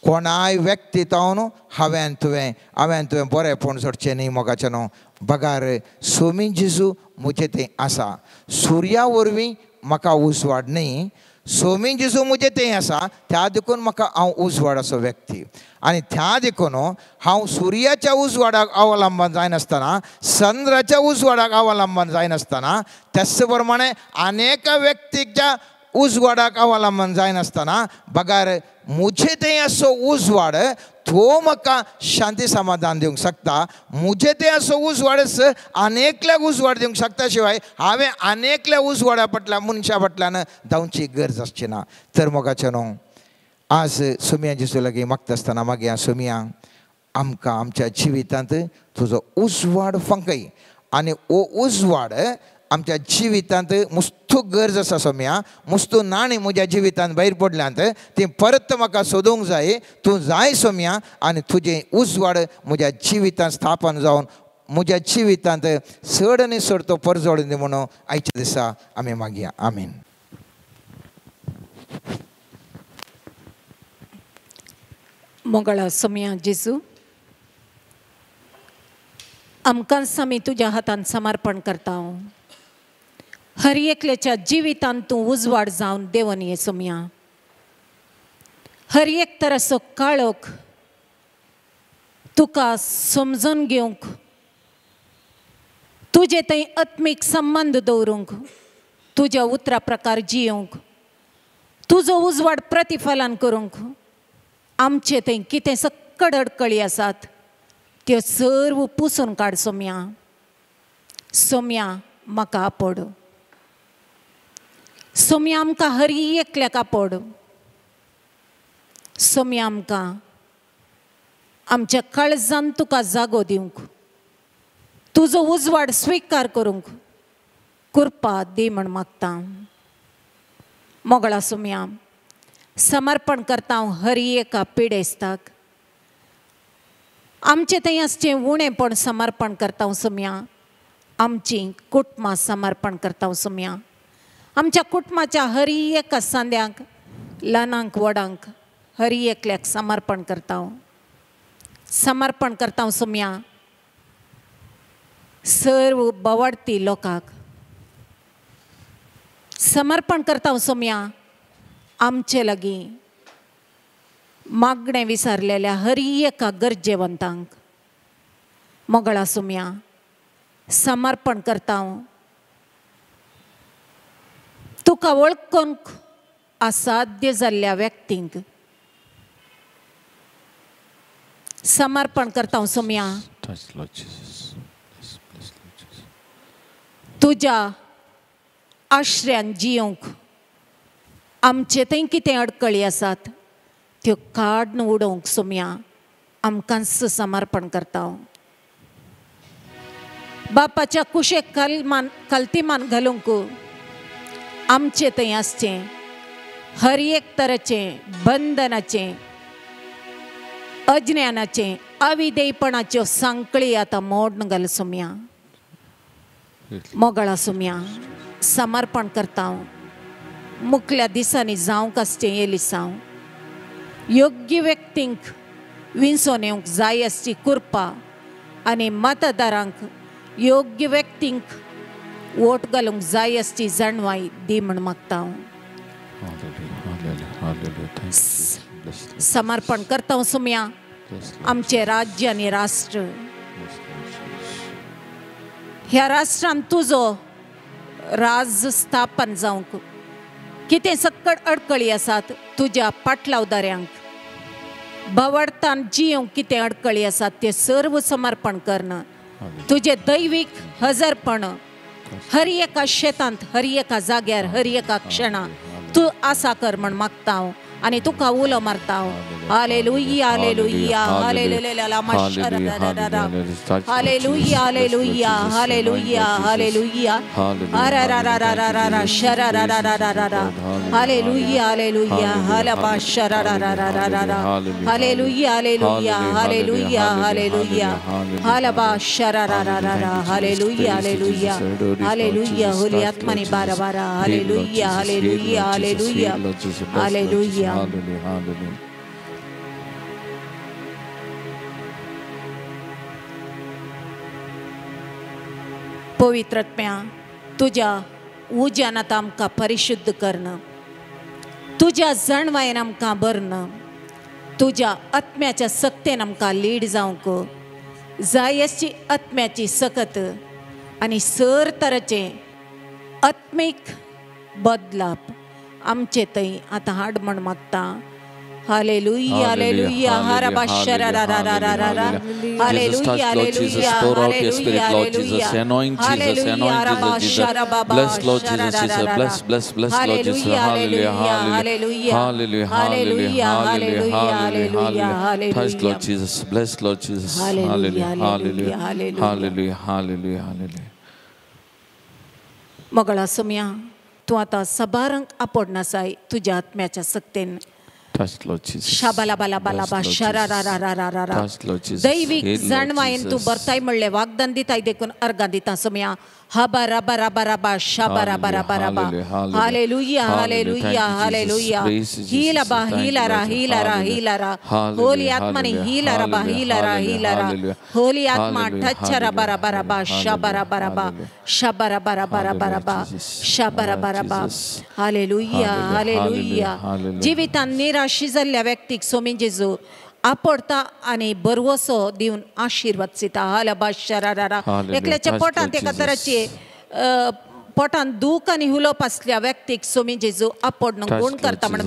कोणाय व्यक्ती तावन हांवें तुवें बरेंपण जोडचें न्ही मोगाचें न्हू बगार सोमी जेजू म्हजे थंय आसा सुर्या वरवीं म्हाका उजवाड न्ही सोमी जेजू म्हजे थंय आसा त्या देखून म्हाका हांव उजवाडाचो व्यक्ती आनी त्या देखून हांव सुर्याच्या उजवाडाक अवलंबन जायनासतना चंद्राच्या उजवाडाक अवलंबन जायनासतना त्याच प्रमाणे अनेक व्यक्तीच्या उजवाडाक अवलंबन जायनासतना बगार म्हजे थंय असो उजवाड तो म्हाका शांती समाधान दिवंक शकता म्हजे थंय असो उजवाडच अनेकल्याक उजवाड दिवंक शकता शिवाय हांवें अनेकल्या उजवाडा फाटल्यान मनशा फाटल्यान धांवची गरज आसची ना. तर मोगाचें न्हू आज सोमया जेजू लागीं मागता आसतना मागीर सोमया आमकां आमच्या जिवितांत तुजो उजवाड फांकय आनी हो उजवाड आमच्या जिवितांत मुस्तू गरज आसा सोम्या, मुस्तू नाणी म्हज्या जिवितांत भायर पडल्यांत ती परत म्हाका सोदूंक जाय. तूं जाय सोम्या आनी तुजें उजवाड म्हज्या जिवितांत स्थापन जावन म्हज्या जिवितांत चड आनी चड तो परजोड दी म्हणून आयच्या दिसा आमी मागया. आमीन. मोगळा सोम्या जेजू, आमकांच आमी तुज्या हातान समर्पण करता. हर एकल्याच्या जिवितांत तूं उजवाड जावन देवन ये सोम्या. हर एक तराचो काळोख तुका समजून घेवंक, तुजे थंय आत्मीक संबंद दवरूंक, तुज्या उतरा प्रकार जियोंक, तुजो उजवाड प्रतिफलन करूंक आमचे थंय कितें सक्कड अडकळी आसात त्यो सर्व पुसून काड सोम्या. सोम्या म्हाका आपोड, सोम्या आमकां हर एकल्याक आपोड. सोम्या आमकां आमच्या काळजान तुका जागो दिवंक, तुजो उजवाड स्विकार करूंक कृपा दी म्हण मागता. मोगळा सोम्या, समर्पण करता हांव हर एका पिडेस्ताक. आमचें थंय आसचें उणेंपण समर्पण करता हांव सोम्या. आमचीं कुटुंबां समर्पण करता हांव सोम्या. आमच्या कुटुंबाच्या हर एका सांद्यांक, ल्हानांक व्हडांक, हर एकल्याक समर्पण करता हांव. समर्पण करता हांव सोम्या सर्व बवाडती लोकांक. समर्पण करता हांव सोम्या आमचे लागीं मागणें विसरलेल्या हर एका गरजेवंतांक. मोगळा सोम्या, समर्पण करता हांव तुका वळखूंक असाध्य जाल्ल्या व्यक्तींक. समर्पण करता हांव सोम्या तुज्या आश्र्यान जियोंक आमचे थंय कितें अडकळी आसात त्यो काडून उडोवंक सोम्या आमकांच समर्पण करता हांव. बापाच्या कुशेक कलतीमान घालूंक आमचे थंय आसचें हर एक तरेचें बंधनाचें, अज्ञानाचें, अविधेयपणाच्यो सांकळी आतां मोडून घाल सोम्या. मोगळा सोम्या, समर्पण करता हांव. मुखल्या दिसांनी जावंक आसचें एलिसांव योग्य व्यक्तींक विंचोन येवंक जाय आसची कृपा आनी मतदारांक योग्य व्यक्तींक वोट घालूंक जाय आसची जाणवाय दी म्हण मागता हांव. समर्पण करता हांव सोम्या आमचें राज्य आनी राष्ट्र. ह्या राष्ट्रान तुजो राज स्थापन जावंक कितें सक्कड अडकळी आसात तुज्या पाटलावदाऱ्यांक भवडतान जियोंक कितें अडकळी आसात ते सर्व समर्पण करणं, तुजें दैवीक हजरपण हर एका शेतांत, हर एका जाग्यार, हर एका क्षणाक तूं आसा कर म्हण मागता हांव आनी तुका उलो मारता हांव. Hallelujah, hallelujah, hallelujah, hallelujah, hallelujah, hallelujah, hallelujah, hallelujah, hallelujah, hallelujah, hallelujah, hallelujah, hallelujah, hallelujah, hallelujah, hallelujah. Holy आत्माने बारा बारा hallelujah, hallelujah, hallelujah, hallelujah. पवित्र आत्म्या, तुज्या उज्यान आतां आमकां परिशुद्ध करणं, तुज्या जाणवायेन आमकां भरणं, तुज्या आत्म्याच्या सक्तेन आमकां लीड जावंक जाय अशी आत्म्याची सकत आनी सर तरेचें आत्मीक बदलाप आमचे थंय आतां हाड म्हण मागता. Hallelujah, hallelujah, hallelujah, hallelujah, pour out your spirit, Lord Jesus. Anoint Jesus, anoint Jesus, Jesus. Bless Lord Jesus, Jesus. Bless, bless, bless Lord Jesus. Hallelujah, hallelujah, hallelujah, hallelujah, hallelujah, hallelujah, hallelujah. Touch Lord Jesus, bless Lord Jesus. Hallelujah, hallelujah, hallelujah, hallelujah, hallelujah. मोगळा Saumya तूं आतां सबारांक आपोडनासाय तुज्या आत्म्याच्या सक्तेन. दैवीक जाणवायेन तूं बरताय म्हणलें वागदान दिताय देखून अर्गां दिता सोम्या. हाबा राबा राबा राबा शाबा राबा राबा राबा. Hallelujah hallelujah hallelujah. हीला बा हीला रा हीला रा हीला रा. होली आत्माने हीला रबा हीला रा हीला रा. होली आत्मा टच रबा रबा रबा शाबा रबा रबा शाबा रबा रबा रबा रबा शाबा रबा रबा. Hallelujah hallelujah. जिवितान निराशी जाल्ल्या व्यक्तीक सोमी जेजू आपडता आनी बरवसो दिवन आशिर्वाद दिता. हालबा शरारा. एकल्याच्या पोटांत एका तराचे पोटांत दूख आनी हुलोप आसल्या व्यक्तीक सोमी जेजू आपोडन गुण करता म्हण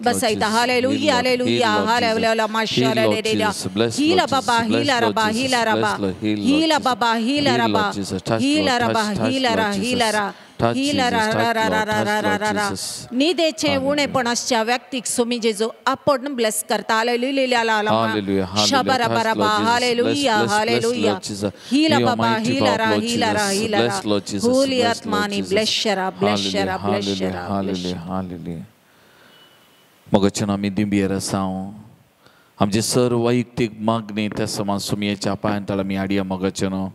बसयता. हालेलुया हालेलुया हालेलुया माशालेलुया. हिला बाबा हिला रबा हिला रबा हिला बाबा हिला रबा हिला रबा हिला रा हिला रा हिला रा रा रा रा रा रा रा रा. निदेचें उणेपण आसच्या व्यक्तीक सोमी जेजू आपोडन ब्लेस करता. हालेलुया शाबा रबा रबा. Hallelujah hallelujah. हिला बाबा हिला रा हिला रा हिला रा. होली आत्मानी ब्लेस शरा ब्लेस शरा ब्लेस शरा. हालेलुया. मगच्यान आमी दिंबयेर आसाव आमचे सर्व वैयक्तीक मागणी त्या समान सुमयेच्या पांयांत आमी हाडया. मगच्यान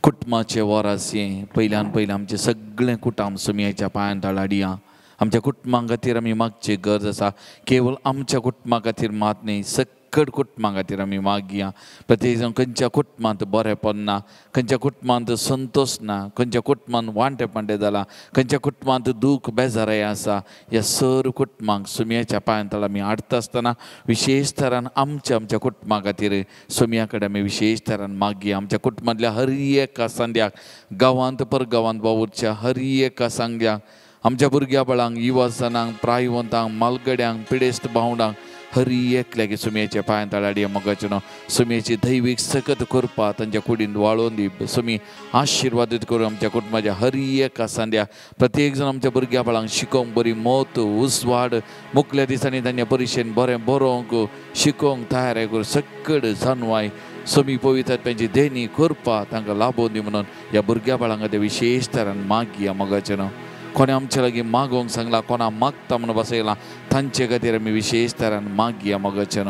कुटुंबाचे वरासे पयल्यान पयलें आमचें सगळें कुटुंब सुमयेच्या पांयांत हाडया. आमच्या कुटुंबां खातीर आमी मागची गरज आसा. केवळ आमच्या कुटुंबा खातीर मात न्ही, सक्कड कुटुंबां खातीर आमी मागया. प्रत्येक जाण खंयच्या कुटुंबांत बरेंपण ना, खंयच्या कुटुंबांत संतोश ना, खंयच्या कुटुंबांत वांटे पांटे जाला, खंयच्या कुटुंबांत दूख बेजाराय आसा, ह्या सर्व कुटुंबांक सुमयेच्या पांयांत आमी हाडटा आसतना विशेश तरान आमच्या आमच्या कुटुंबा खातीर सुमया कडेन आमी विशेश तरान मागया. आमच्या कुटुंबांतल्या हर एका सांद्याक, गांवांत परगांवांत वावुरच्या हर एका सांग्याक, आमच्या भुरग्या बाळांक, युवाजनांक, प्रायवंतांक, मालगड्यांक, पिडेस्त भावंडांक हर एकल्याक सुमयेच्या पांयांत हाडया. मगाचें सुमयेची दैवीक सकत करपा तांच्या कुडीन वाळोवन दी. सुमी आशिर्वादीत करून आमच्या कुटुंबाच्या हर एका सांद्या प्रत्येक जाण आमच्या भुरग्या बाळांक शिकोवंक बरी मत उजवाड मुखल्या दिसांनी तांच्या परिशेन बरें बरोवंक शिकोवंक तयार करून सक्कड जानवाय सुमी पवित्र तांची देणी करपा तांकां लाभोवन दी म्हणून ह्या भुरग्या बाळांक ते विशेश तरान मागया. मगाचें कोणें आमचे लागीं मागोवंक सांगलां, कोणा मागता म्हणून बसयलां, तांचे खातीर आमी विशेश तरान मागया. मगाचें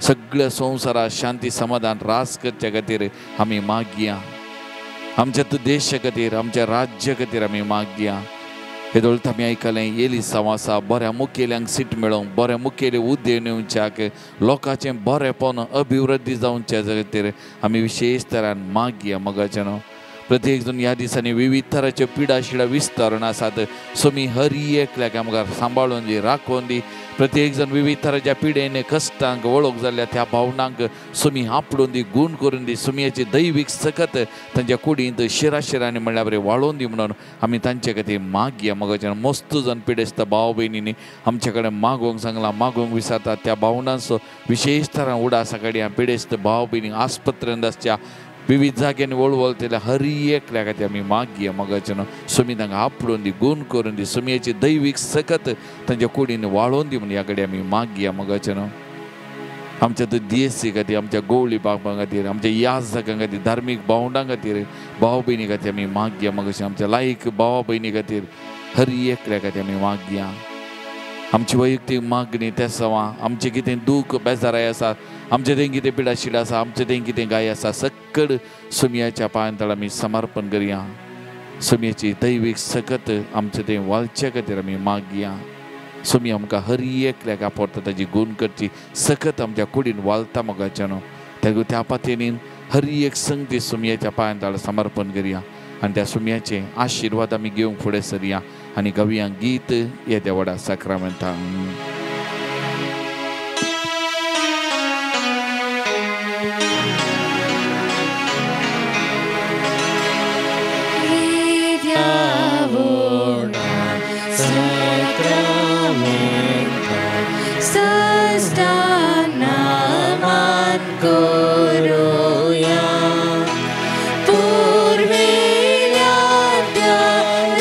सगळ्या संवसारात शांती समाधान रास करचे खातीर आमी मागया. आमच्या देशा खातीर, आमच्या राज्या खातीर आमी मागया. हे दोळत आमी आयकलें एलिसांव आसा बऱ्या मुखेल्यांक सीट मेळोवंक, बऱ्या मुखेले उद्देव येवच्याक, लोकांचें बरेंपण अभिवृद्धी जावच्या खातीर आमी विशेश तरान मागया. मगाचें प्रत्येक जण ह्या दिसांनी विविध तरांच्यो पिडा शिडा विस्तारण आसात. सोमी हर एकल्याक आमकां सांबाळून दी, राखून दी. प्रत्येक जण विविध तरांच्या पिडेन कश्टांक वळख जाल्ल्या त्या भावनांक सोमी आपडून दी, गूण करून दी. सोमयाची दैवीक सकत तांच्या कुडींत शिरा शिरांनी म्हणल्यार बरें वाळोवन दी म्हणून आमी तांचे खातीर मागया. मगाच्यान मस्त जण पिडेस्त भाव भयणींनी आमचे कडेन मागोवंक सांगलां, मागोवंक विसरतात त्या भावनांचो विशेश तरान उडासा काडया. पिडेस्त भाव भयणी आस्पत्रेंत आसच्या विविध जाग्यांनी वळवळटल्या हर एकल्या खातीर आमी मागया. मगाचें सुमी तांकां आपडून दी, गूण करून दी. सुमयेची दैवीक सकत तांच्या कुडीन वाळोवन दी म्हणून ह्या कडेन आमी मागया. मगाचें आमच्या डीएससी खातीर, आमच्या गोवळी बाबां खातीर, आमच्या याजकां खातीर, धार्मीक भावंडां खातीर, भाव भयणी खातीर आमी मागया. मगाचें आमच्या लायक भावा भयणी खातीर हर एकल्या खातीर आमी मागया. आमची वैयक्तीक मागणी त्या सवा आमचें कितें दूख बेजाराय आसा, आमचें तें कितें पिडाशीड आसा, आमचें तें कितें गाय आसा, सक्कड सुमयाच्या पांयांत आमी समर्पण करया. सुमयेची दैवीक सकत आमचें तें वालचे खातीर आमी मागया. सुमी आमकां हर एकल्याक आपडटा ताजी गूण करची सकत आमच्या कुडीन वालता मगाच्यान त्या पातयेन हर एक संगती सुमयेच्या पांयांत समर्पण करया आनी त्या सुमयाचे आशिर्वाद आमी घेवंक फुडें सरया आनी गावया गीत येद्या व्हडा साक्रामेंतान.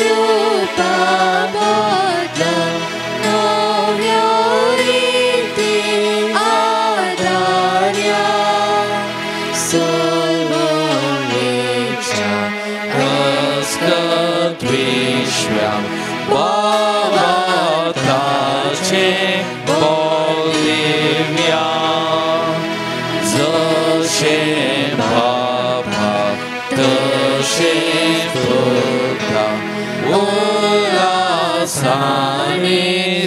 Rupa Bodla, no. पांचव्या भावाताचे बोलिव्या जशें बापा तशें पुता उल्हासानी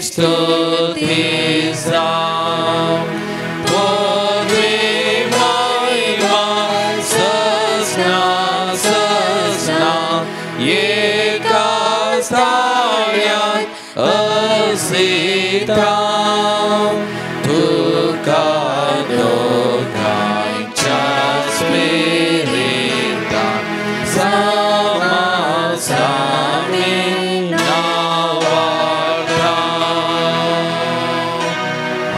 स्तुती जावं पदवी महिमा ससना ससना एका स्थान्यात असिता तुका दोगांयच्या स्पिरितान सामासामी नावार्ता.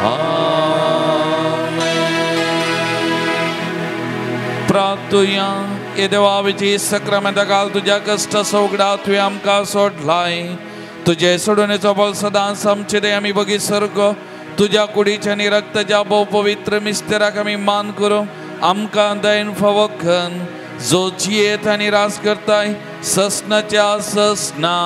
आमेन. प्रार्थुया. हे देवा विजी सक्रामेंता काल तुज्या कश्ट सवगडा तुवें आमकां सोडलाय तुजे सोडूनेचो बल सदांच आमचे ते आमी बगी सारको तुज्या कुडीच्या आनी रक्ताच्या भोव पवित्र मिस्तेराक आमी मान करूं आमकां दयन फावखन जो जियेत आनी रास करताय ससनाच्या ससना.